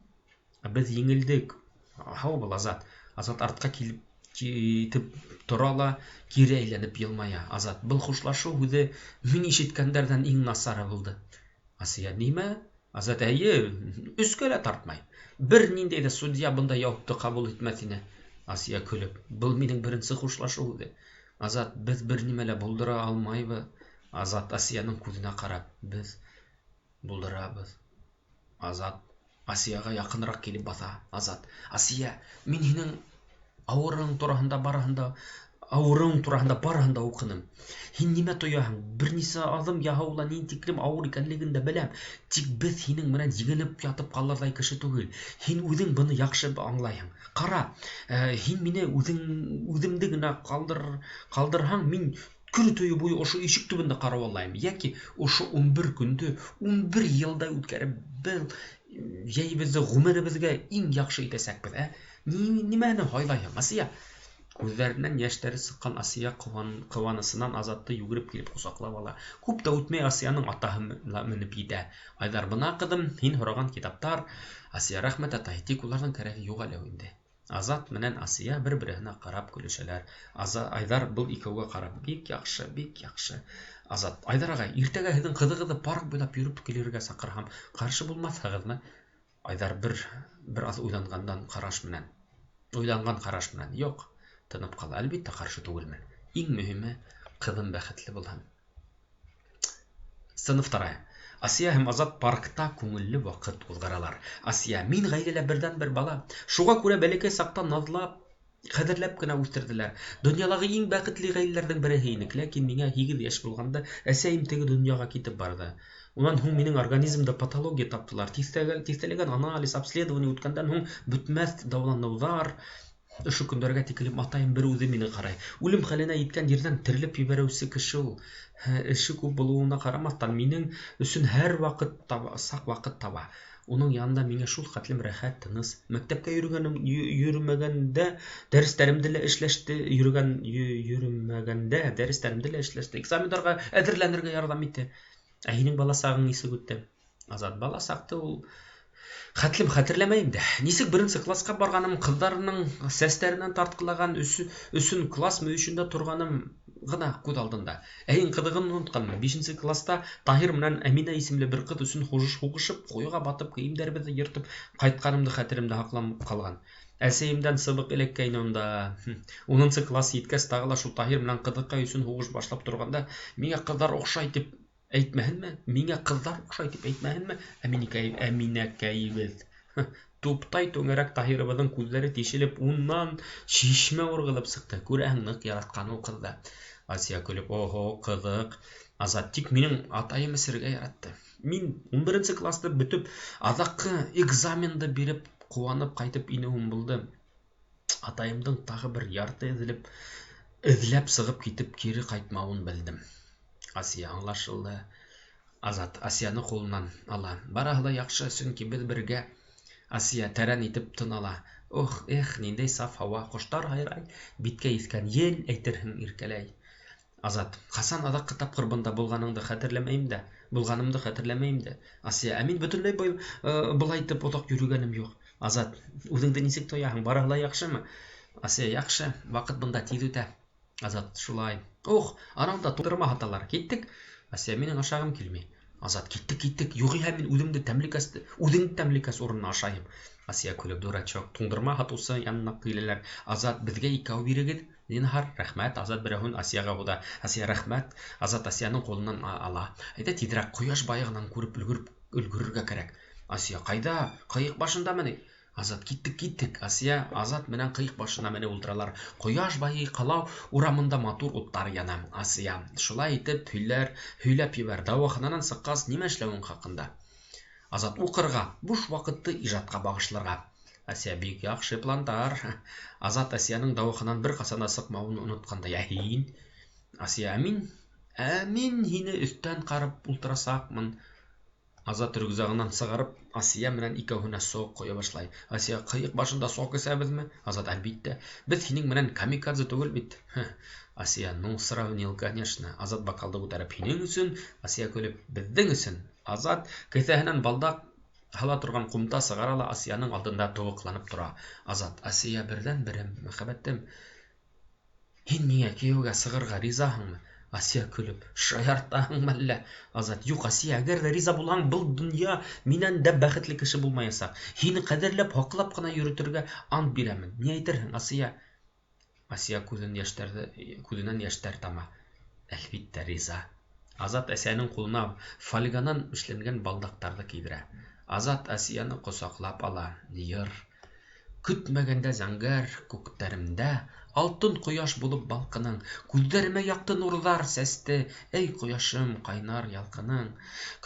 беҙ еңелдек. Һау бул, Азат." Азат артҡа килеп китеп тора ла кире әйләнеп йылмая. Азат: "Был хушлашыу һүҙе мин ишеткәндәрҙән иң насары булды." Асия: "Нимә?" Азат: "Эйе, өскә лә тартмай. Бер ниндәй ҙә судья бындай яуапты ҡабул итмәҫ ине." Асия көлөп: "Был минең беренсе хушлашыу һүҙе." Азат: "Беҙ бер нимә лә булдыра алмайбыҙ." Азат Асияның күҙенә ҡарап: "Беҙ Булдырабыҙ. Азат Асияға яҡыныраҡ килеп баҫа. Азат: Асия, мин һинең ауырыуың тураһында барыһын да уҡыным. Һин нимә тояһың? Бер нисә аҙым яһау ла ни тиклем ауыр икәнлеген дә беләм. Тик беҙ һинең менән еңелеп ятып ҡалырҙай кеше түгел. Һин үҙең быны яҡшы аңлайһың. Ҡара, һин мине үҙемде генә ҡалдырһаң, мин көнө төнө буйы ошо ишек төбөндә ҡарауыллайым. Йәки ошо 11 көндө 11 йылда үткәреп, был йәйебеҙҙе ғүмеребеҙгә иң яҡшы итәсәкбеҙ, ә? Нимәне һайлайһың, Асия? Күҙҙәренән йәштәре сыҡҡан Асия ҡыуанысынан Азатты йүгереп килеп ҡосаҡлап ала. Күп тә үтмәй Асияның атаһы менеп етә. Айҙар: бына, ҡыҙым, һин һораған китаптар. Асия: рәхмәт, атай, тик уларҙың кәрәге юҡ әле инде. Азат менән Асия бер-береһенә ҡарап көлөшәләр. Айҙар был икәүгә ҡарап: бик яҡшы, бик яҡшы. Азат: Айҙар ағай, иртәгә һеҙҙең ҡыҙығыҙҙы парк буйлап йөрөп килергә саҡырһам, ҡаршы булмаҫһығыҙмы? Айҙар бер аҙ уйланған ҡараш менән: юҡ, тынып ҡала. Әлбиттә, ҡаршы түгелмен. Иң мөһиме, ҡыҙым бәхетле булһын. Сцена вторая. Асия һәм Азат паркта күңелле ваҡыт уҙғаралар. Асия: мин ғаиләлә берҙән-бер бала. Шуға күрә бәләкәй саҡтан наҙлап, ҡәҙерләп кенә үҫтерҙеләр. Донъялағы иң бәхетле ғаиләләрҙең береһе инек. Ләкин миңә 8 йәш булғанда әсәйем теге донъяға китеп барҙы. Унан һуң минең организмда патология таптылар. Тиҫтәләгән анализ, обследование үткәндән һуң бөтмәҫ дауаланыуҙар. Ошо көндәргә тиклем атайым бер үҙе мине ҡарай. Үлем хәленә еткән ерҙән терелеп ебәреүсе кеше ул. Эше күп булыуына ҡарамаҫтан, минең өсөн һәр ваҡыт саҡ ваҡыт таба. Уның янында миңә шул хәтлем рәхәт, тыныс. Мәктәпкә йөрөмәгәндә дәрестәремде лә эшләште, йөрөмәгәндә дәрестәремде лә эшләште. Экзамендарға әҙерләнергә ярҙам итте. Ә һинең бала сағың нисек үтте? Азат: бала саҡты ул хәтлем хәтерләмәйем дә. Нисек беренсе класҡа барғаным, ҡыҙҙарының сәстәренән тартҡылаған өсөн класс мөйөшөндә торғаным ғына күҙ алдында. Ә иң ҡыҙығын онотҡанмын. 5-нсе класта Таһир менән Әминә исемле бер ҡыҙ өсөн һуғышып, ҡойоға батып, кейемдәребеҙҙе йыртып ҡайтҡанымды хәтеремдә һаҡланып ҡалған. Әсәйемдән сыбыҡ эләккәйне унда. 10-нсы класс еткәс, тағы ла шул Таһир менән ҡыҙыҡай өсөн һуғыш башлап торғанда, миңә ҡыҙҙар оҡшай тип әйтмәһенме? Миңә ҡыҙҙар оҡшай тип әйтмәһенме? Әминәкәйебеҙ. Туптай түңәрәк Таһирыбыҙҙың күҙҙәре тишелеп, унан шишмә урғылып сыҡты. Күрәһең, ныҡ яратҡан ул ҡыҙҙы. Асия көлөп: оһо, ҡыҙыҡ. Азат: тик минең атайым эсергә яратты. Мин 11-нсе класты бөтөп, аҙаҡҡы экзаменды биреп, ҡыуанып ҡайтып инеүем булды. Атайымдың тағы бер ярты эҙләп сығып китеп, кире ҡайтмауын белдем. Асия: аңлашылды. Азат Асияны ҡулынан ала. Барыһы ла яҡшы, сөнки беҙ бергә. Асия тәрән итеп тын ала. Ох, эх, ниндәй саф һауа, ҡоштар һайрай, биткә иҫкән ел, әйтерһең, иркәләй. Азат: ҡасан аҙаҡҡы тапҡыр бында булғанымды хәтерләмәйем дә. Асия: ә мин бөтөнләй былай итеп оҙаҡ йөрөгәнем юҡ. Азат: үҙеңде нисек тояһың, барыһы ла яҡшымы? Асия: яҡшы, ваҡыт бында тиҙ үтә. Азат: шулай. Ох, анауҙа туңдырма һаталар, киттек. Асия: минең ашағым килмәй. Азат: киттек, киттек, юғиһә мин үҙеңде тәмлекәс урынына ашайым. Асия көлөп: дурачок. Туңдырма һатыусы янына киләләр. Азат: беҙгә икәү бирегеҙ, зинһар. Рәхмәт. Азат берәүһен Асияға һуҙа. Асия: рәхмәт. Азат Асияның ҡулынан ала. Әйҙә тиҙерәк, ҡояш байығынан күреп өлгөрөргә кәрәк. Асия: ҡайҙа? Ҡыйыҡ башындамы ни? Азат: киттек, киттек. Асия Азат менән ҡыйыҡ башына менеп ултыралар. Ҡояш байый, ҡала урамында матур уттар яна. Асия: шулай итеп һөйләп ебәр, дауахананан сыҡҡас нимә эшләүең хаҡында. Азат: уҡырға, буш ваҡытты ижадҡа бағышларға. Асия: бик яҡшы пландар. Азат Асияның дауаханан бер ҡасан да сыҡмауын онотҡандай: ә һин? Асия: ә мин һине өҫтән ҡарап ултырасаҡмын. Азат рюкзагынан сығарып, Асия менән икәүһенә сок ҡоя башлай. Асия: ҡыйыҡ башында сок эсәбеҙме? Азат: әлбиттә, беҙ һинең менән камикадзе түгел бит. Асия: ну, сравнил, конечно. Азат бокалды күтәреп: һинең өсөн. Асия көлөп: беҙҙең өсөн. Азат кеҫәһенән балдаҡ һала торған ҡумта сығара ла Асияның алдында тубыҡланып тора. Азат: Асия, берҙән-берем, мөхәббәтем, һин миңә кейәүгә сығырға ризаһыңмы? Асия көлөп: шаяртаһыңмы әллә? Азат: юҡ, Асия, әгәр ҙә риза булһаң, был донъя минән дә бәхетле кеше булмаясаҡ. Һине ҡәҙерләп, һаҡлап ҡына йөрөтөргә ант бирәмен. Ни әйтерһең, Асия? Асия күҙенән йәштәр тама. Әлбиттә, риза. Азат Әсиәнең ҡулына фольганан эшләнгән балдаҡтарҙы кейҙерә. Азат Әсиәне ҡосаҡлап ала. Йыр. Көтмәгәндә зәңгәр күктәремдә алтын ҡояш булып балҡының, күҙҙәремә яҡты нурҙар сәсте, эй ҡояшым, ҡайнар ялҡының.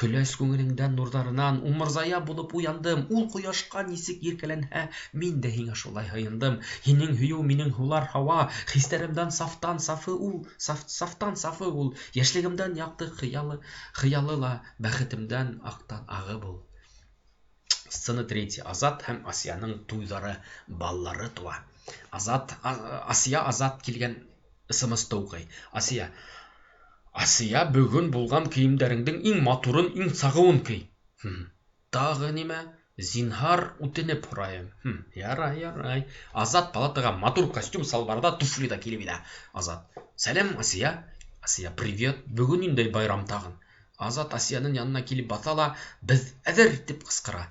Көләс күңелеңдән нурҙарынан умырзая булып уяндым, ул ҡояшҡа нисек иркәләнһә, мин дә һиңә шулай һыйындым. Һинең һөйөү минең һулар һауа, хистәремдән сафтан сафы ул, сафтан сафы ул, йәшлегемдән яҡты хыялы ла, бәхетемдән аҡтан ағы бул. Сцена третья. Азат һәм Асияның туйҙары, балалары туа. Азат, Асия Азат килгән СМС-ты уҡый. Асия. Асия, бөгөн булған кейемдәреңдең иң матурын, иң сағыуын кей. Тағы нимә? Зинһар үтенеп һорайым. Ярай, ярай. Азат палатаға матур костюм, салбарҙа, туфлиҙа килеп инә. Азат. Сәләм, Асия. Асия, привет. Бөгөн ниндәй байрам тағын? Азат Асияның янына килеп баҫа ла, беҙ әҙер, тип ҡысҡыра.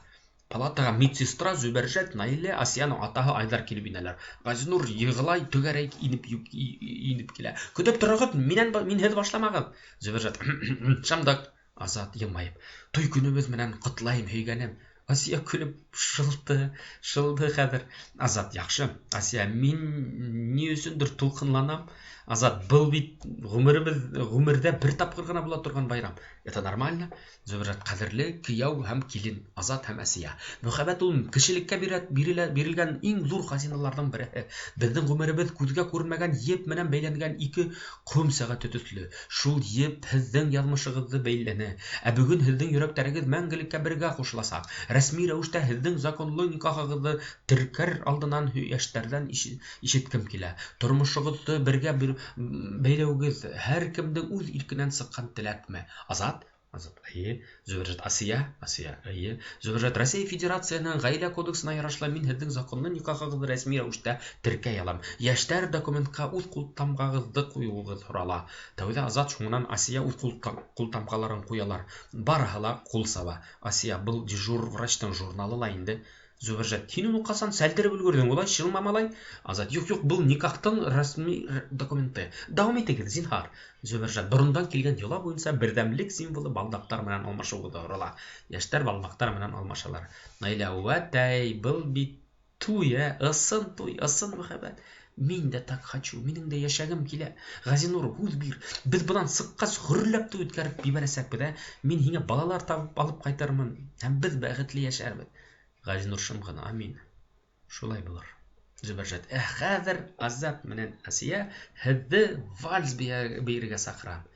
Палатаға медсестра Зөбәржәт, Наилә, Асияның атаһы Айҙар килеп инәләр. Ғазинур йығлай, түгәрәк инеп килә. Көтөп тороғоҙ, минһеҙ башламағыҙ. Зөбәржәт, шамдыҡ. Азат йылмайып, туй көнөбөҙ менән ҡотлайым, һөйгәнем. Асия көлөп шылды хәҙер. Азат, яҡшы. Асия, мин ни өсөндөр тулҡынланам. Азат, был бит ғүмерҙә бер тапҡыр ғына була торған байрам. Это нормально. Зөбәржәт, ҡәҙерле кейәү һәм килен, Азат һәм Асия. Мөхәббәт ул кешелеккә бирелгән иң ҙур хазиналарҙың береһе. Беҙҙең ғүмеребеҙ күҙгә күренмәгән еп менән бәйләнгән ике ҡом сәғәте төҫлө. Шул еп һеҙҙең яҙмышығыҙҙы бәйләне. Ә бөгөн һеҙҙең йөрәктәрегеҙ мәңгелеккә бергә ҡушыласаҡ. Рәсми рәүештә һеҙҙең законлы никахығыҙҙы теркәр алдынан йәштәрҙән ишеткем килә. Тормошоғоҙҙо бергә бәйләүегеҙ һәр кемдең үҙ иркенән сыҡҡан теләкме? Азат? Азат, эйе. Зөбәржәт, Асия? Асия, эйе. Зөбәржәт, Рәсәй Федерацияһының ғаилә кодексына ярашлы мин һеҙҙең законлы никахығыҙҙы рәсми рәүештә теркәй алам. Йәштәр документҡа үҙ ҡултамғағыҙҙы ҡуйыуығыҙ һорала. Тәүҙә Азат, шуңынан Асия үҙ ҡултамғаларын ҡуялар. Барыһы ла ҡул саба. Асия, был дежур врачтың журналы ла инде. Зөбәржәт, һин уны ҡасан сәлдереп өлгөрҙөң, улай шылма малай? Азат, юҡ, юҡ, был никахтың рәсми документы. Дауам итегеҙ, зинһар. Зөбәржәт, борондан килгән йола буйынса берҙәмлек символы балдаҡтар менән алмашыуҙы һорала. Йәштәр балдаҡтар менән алмашалар. Наилә, үәтәй, был бит туй, ысын туй, ысын мөхәббәт. Мин дә так хочу, минең дә йәшәгем килә. Ғазинур, һүҙ бир. Беҙ бынан сыҡҡас гөрләп туй үткәреп ебәрәсәкбеҙ, ә? Мин һиңә балалар табып алып ҡайтырмын, һәм беҙ бәхетле йәшәрбеҙ. Ғазинур шым ғына, амин. Шулай булыр. Зөбәржәт, хәҙер Азат менән Асия һеҙҙе вальс бейергә саҡырам.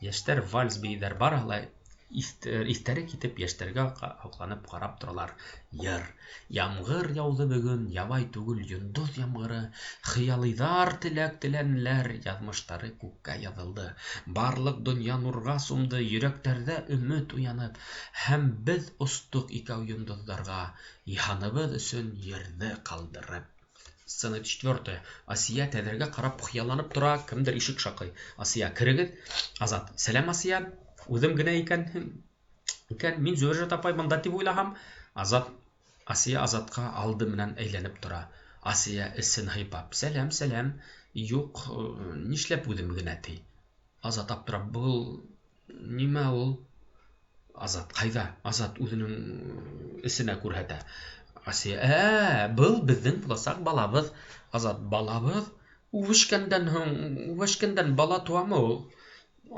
Йәштәр вальс бейҙәр, барыһы ла иҫтәре китеп йәштәргә һоҡланып ҡарап торалар. Йыр. Ямғыр яуҙы бөгөн, ябай түгел йондоҙ ямғыры. Хыялыйҙар теләк теләнеләр, яҙмыштары күккә яҙылды. Барлыҡ донъя нурға сумды, йөрәктәрҙә өмөт уянып. Һәм беҙ остоҡ икәү йондоҙҙарға, йыһаныбыҙ өсөн ерҙе ҡалдырып. Сцена четвертая. Асия тәҙрәгә ҡарап хыялланып тора, кемдер ишек шаҡый. Асия, керегеҙ. Азат, сәләм, Асия. Үҙем генә икән, мин Зөбәржәт апай бында тип уйлаһам. Азат, Асия Азатҡа алды менән әйләнеп тора. Асия эсен һыйпап, сәләм, сәләм. Юҡ, нишләп үҙем генә ти. Азат аптырап, был нимә ул? Азат, ҡайҙа? Азат үҙенең эсенә күрһәтә. Асия, был беҙҙең буласаҡ балабыҙ. Азат, балабыҙ? Үбешкәндән һуң, үбешкәндән бала тыуамы ул?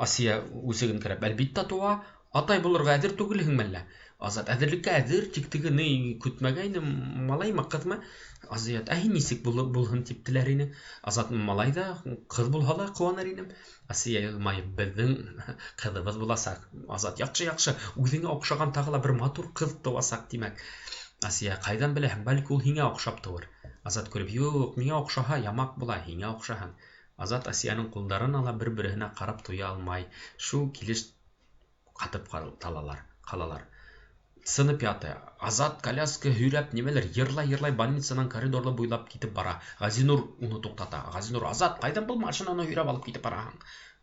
Асия үсеген керәп, әлбиттә тыуа. Атай булырға әҙер түгелһеңме әллә? Азат, әҙерлеккә әҙер, тик теге ни көтмәгәйне, малаймы, ҡыҙмы? Азат, ә һин нисек булһын тип теләр инең? Азат, малай ҙа, ҡыҙ булһа ла ҡыуаныр инем. Асия йылмайып, беҙҙең ҡыҙыбыҙ буласаҡ. Азат, яҡшы, яҡшы, үҙеңә оҡшаған тағы ла бер матур ҡыҙ тыуасаҡ, тимәк. Асия, ҡайҙан беләһең, бәлки ул һиңә оҡшап тыуыр. Азат көлөп, юҡ, миңә оҡшаһа ямаҡ була, һиңә оҡшаһын. Азат Асияның ҡулдарын ала, бер-береһенә ҡарап туя алмай, шул килеш ҡатып ҡалалар. Сцена пятая. Азат коляска һөйрәп нимәлер йырлай-йырлай больницанан коридорҙы буйлап китеп бара. Ғазинур уны туҡтата. Ғазинур, Азат, ҡайҙан был машинаны һөйрәп алып китеп бараһың?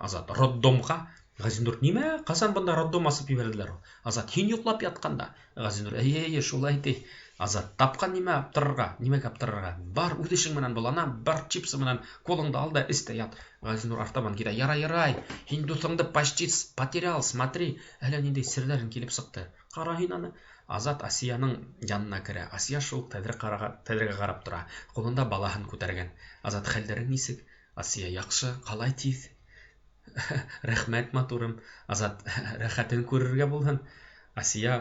Азат, роддомға. Ғәзинур, нимә? Ҡасан бында роддом асып ебәрҙеләр? Азат, һин йоҡлап ятҡанда. Ғәзинур, эйе, эйе, шулай ти. Азат, тапҡан нимә аптырарға, нимәгә аптырарға? Бар, үҙ эшең менән бул, ана, бар чипсы менән колаңды ал да эс тә ят. Ғәзинур артабан китә. Ярай, ярай, һин дуҫыңды почти потерял, смотри. Әллә ниндәй серҙәрең килеп сыҡты. Ҡара һин аны. Азат Асияның янына керә. Асия шул тәҙрә ҡарага, тәҙрәгә ҡарап тора. Ҡулында балаһын күтәргән. Азат, хәлдәрең нисек? Асия, яҡшы, ҡалай тиҙ. Рәхмәт, матурым. Азат, рәхәтен күрергә булһын. Асия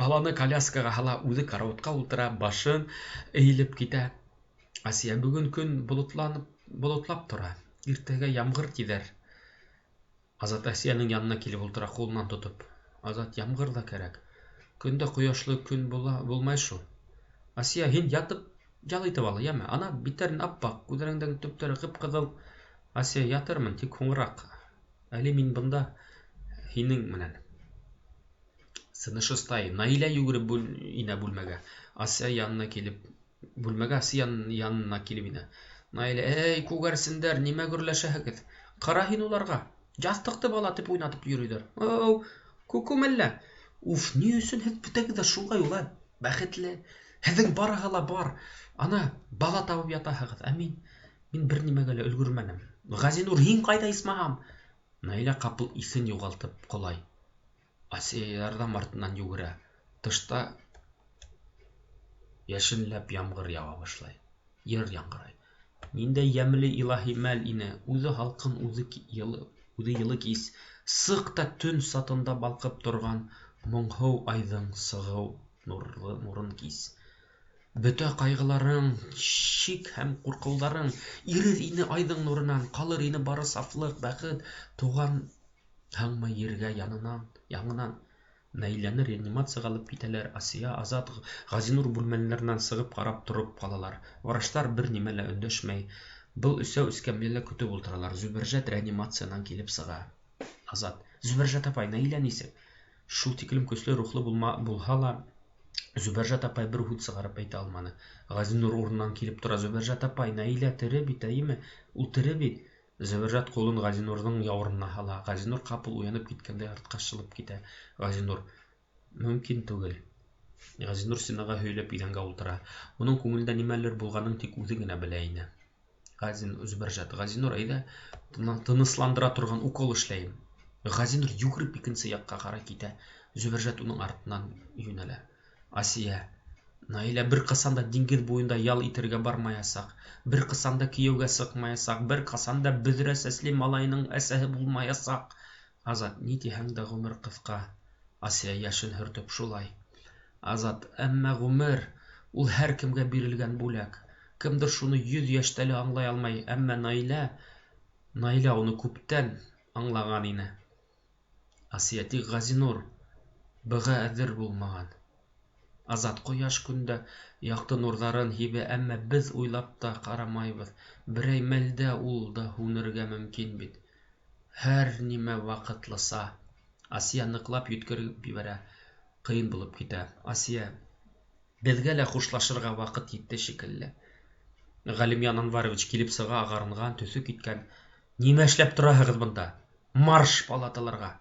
баланы коляскаға һала, үҙе карауатҡа ултыра, башын эйелеп китә. Асия, бөгөн көн болотланып, болотлап тора. Иртәгә ямғыр тиҙәр. Азат Асияның янына килеп ултыра, ҡулынан тотоп. Азат, ямғыр ҙа кәрәк. Көн дә ҡояшлы көн була, булмай шул. Асия, һин ятып ял итеп ал, йәме? Ана, биттәрең аппаҡ, күҙҙәреңдең төптәре ҡып-ҡыҙыл. Асия, ятырмын, тик һуңыраҡ. Әле мин бында һинең менән. Сцена шестая. Наилә йүгереп бүл, инә бүлмәгә. Асия янына килеп, бүлмәгә Асия янына килеп инә. Наилә, эй, күгәрсендәр, нимә гөрләшәһегеҙ? Ҡара һин уларға. Яҫтыҡты бала тип уйнатып йөрөйҙәр. Оу, күкү мәллә? Уф, ни өсөн һеҙ бөтәгеҙ ҙә шулай улай бәхетле? Һеҙҙең барыһы ла бар. Ана, бала табып ятаһығыҙ. Ә мин, мин бер нимәгә лә өлгөрмәнем. Ғәзинур, һин ҡайҙа исмаһам? Наилә ҡапыл иҫен юғалтып ҡолай. Асия ярҙам артынан йүгерә. Тышта йәшенләп ямғыр яуа башлай. Йыр яңғырай. Ниндәй йәмле илаһи мәл ине. Үҙе һалҡын, үҙе йылы, үҙе йылы кис. Сыҡ та төн сатында балҡып торған моңһоу айҙың сығыу нурлы нурын кис. Бөтә ҡайғыларың, шик һәм ҡурҡыуҙарың ирер ине айҙың нурынан, ҡалыр ине бары сафлыҡ, бәхет, туғанһыңмы ергә янынан, яңынан. Наиләне реанимацияға алып китәләр. Асия, Азат, Ғәзинур бүлмәләренән сығып ҡарап тороп ҡалалар. Врачтар бер нимә лә өндәшмәй. Был өсәү эскәмйәлә көтөп ултыралар. Зөбәржәт реанимациянан килеп сыға. Азат, Зөбәржәт апай, Наилә нисек? Шул тиклем көслө рухлы булма, булһа ла, Зөбәржәт апай бер һүҙ сығарып әйтә алманы. Ғәзинур урынынан килеп тора. Зөбәржәт апай, Наилә тере бит, әйеме? Ул тере бит. Зөбәржәт ҡулын Ғәзинурҙың яурынына һала. Ғәзинур ҡапыл уянып киткәндәй артҡа шылып китә. Ғәзинур, мөмкин түгел. Ғәзинур стенаға һөйләп иҙәнгә ултыра. Уның күңелендә нимәлер булғанын тик үҙе генә белә ине. Ғәзин, Зөбәржәт, Ғәзинур, әйҙә, тынысландыра торған укол эшләйем. Ғәзинур йүгереп икенсе яҡҡа ҡарай китә. Зөбәржәт уның артынан йүнәлә. Асия, Наилә бер ҡасан да диңгеҙ буйында ял итергә бармаясаҡ, бер ҡасан да кейәүгә сыҡмаясаҡ, бер ҡасан да бөҙрә сәсле малайының әсәһе булмаясаҡ. Азат, ни тиһәң дә ғүмер ҡыҫҡа. Асия йәшен һөртөп шулай. Азат, әммә ғүмер ул һәр кемгә бирелгән бүләк. Кемдер шуны 100 йәштә лә аңлай алмай, әммә Наилә, Наилә уны күптән аңлаған ине. Асия, тик Ғәзинур быға әҙер булмаған. Азат, ҡояш көндә яҡты нурҙарын һибә, әммә беҙ уйлап та ҡарамайбыҙ. Берәй мәлдә ул да һүнергә мөмкин бит. Һәр нимә ваҡытлыса. Асия ныҡлап йүткереп ебәрә. Ҡыйын булып китә. Асия, беҙгә лә хушлашырға ваҡыт етте шикелле. Ғәлимйән Анварович килеп сыға, ағарынған, төҫө киткән. Нимә эшләп тораһығыҙ бында? Марш палаталарға!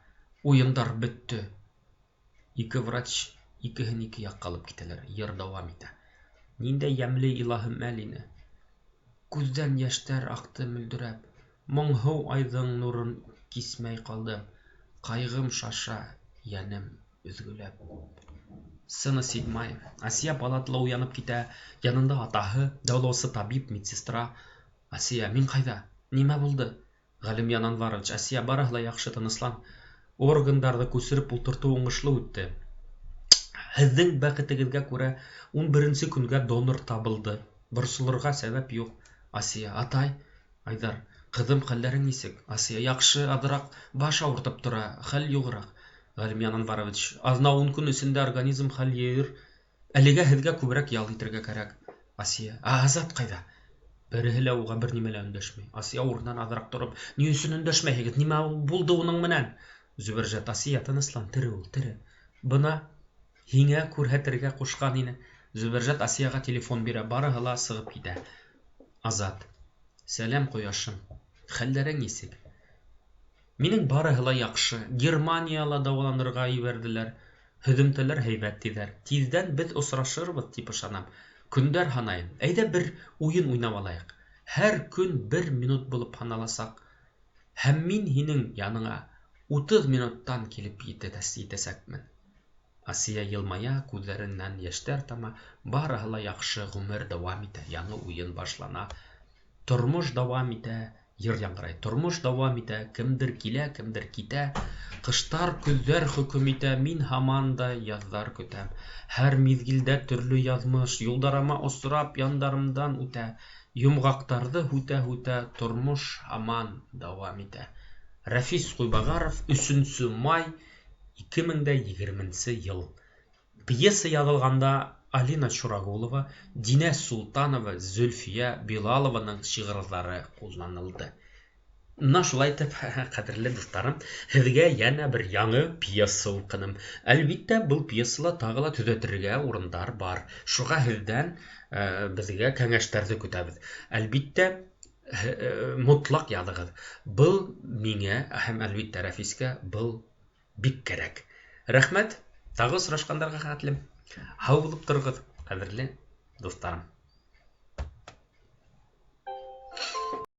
Уйындар бөттө. Ике врач икеһен ике яҡҡа алып китәләр. Йыр дауам итә. Ниндәй йәмле илаһы мәл ине. Күҙҙән йәштәр аҡты мөлдөрәп. Моңһоу айҙың нурын кисмәй ҡалдым. Ҡайғым шаша, йәнем өҙгөләп. Сцена седьмая. Асия палатала уянып китә. Янында атаһы, дауалаусы табип, медсестра. Асия, мин ҡайҙа? Нимә булды? Ғәлимйән Анварович, Асия, барыһы ла яҡшы, тыныслан. Органдарҙы күсереп ултыртыу уңышлы үтте. Һеҙҙең бәхетегеҙгә күрә 11-нсе көнгә донор табылды. Борсолорға сәбәп юҡ. Асия, атай, Айҙар, ҡыҙым, хәлдәрең нисек? Асия, яҡшы, аҙыраҡ баш ауыртып тора, хәл юғыраҡ. Ғәлимйән Анварович, аҙна 10 көн эсендә организм хәл йыйыр. Әлегә һеҙгә күберәк ял итергә кәрәк. Асия, ә Азат ҡайҙа? Береһе лә уға бер нимә лә өндәшмәй. Асия урынынан аҙыраҡ тороп, ни өсөн өндәшмәйһегеҙ? Нимә булды уның менән? Зөбәржәт, Асия, тыныслан, тере ул, тере. Бына һиңә күрһәтергә ҡушҡан ине. Зөбәржәт Асияға телефон бирә, барыһы ла сығып китә. Азат, сәләм, ҡояшым, хәлдәрең нисек? Минең барыһы ла яҡшы. Германияла дауаланырға ебәрҙеләр. Һөҙөмтәләр һәйбәт тиҙәр. Тиҙҙән беҙ осрашырбыҙ тип ышанам. Көндәр һанайым. Әйҙә бер уйын уйнап алайыҡ. Һәр көн бер минут булып һаналасаҡ. Һәм мин һинең яныңа 30 минуттан килеп етәсәкмен. Асия йылмая, күҙҙәренән йәштәр тама. Барыһы ла яҡшы, ғүмер дауам итә, яңы уйын башлана. Тормош дауам итә, йыр яңғырай. Тормош дауам итә, кемдер килә, кемдер китә. Ҡыштар, көҙҙәр хөкөм итә, мин һаман да яҙҙар көтәм. Һәр миҙгелдә төрлө яҙмыш, юлдарыма осрап, яндарымдан үтә. Йомғаҡтарҙы һүтә-һүтә, тормош һаман дауам итә. Рәфис Ҡуйбағаров, 3 май 2020 йыл. Пьеса яҙылғанда Алина Чурагулова, Динә Султанова, Зөлфиә Билалованың шиғырҙары ҡулланылды. Мына шулай итеп, ҡәҙерле дуҫтарым, һеҙгә йәнә бер яңы пьеса уҡыным. Әлбиттә, был пьесала тағы ла төҙәтергә урындар бар. Шуға һеҙҙән беҙгә кәңәштәрҙе көтәбеҙ. Әлбиттә, мотлаҡ яҙығыҙ. Был миңә һәм әлбиттә Рәфискә был бик кәрәк. Рәхмәт. Тағы осрашҡандарға хәтлем. Һау булып тороғоҙ, ҡәҙерле дуҫтарым.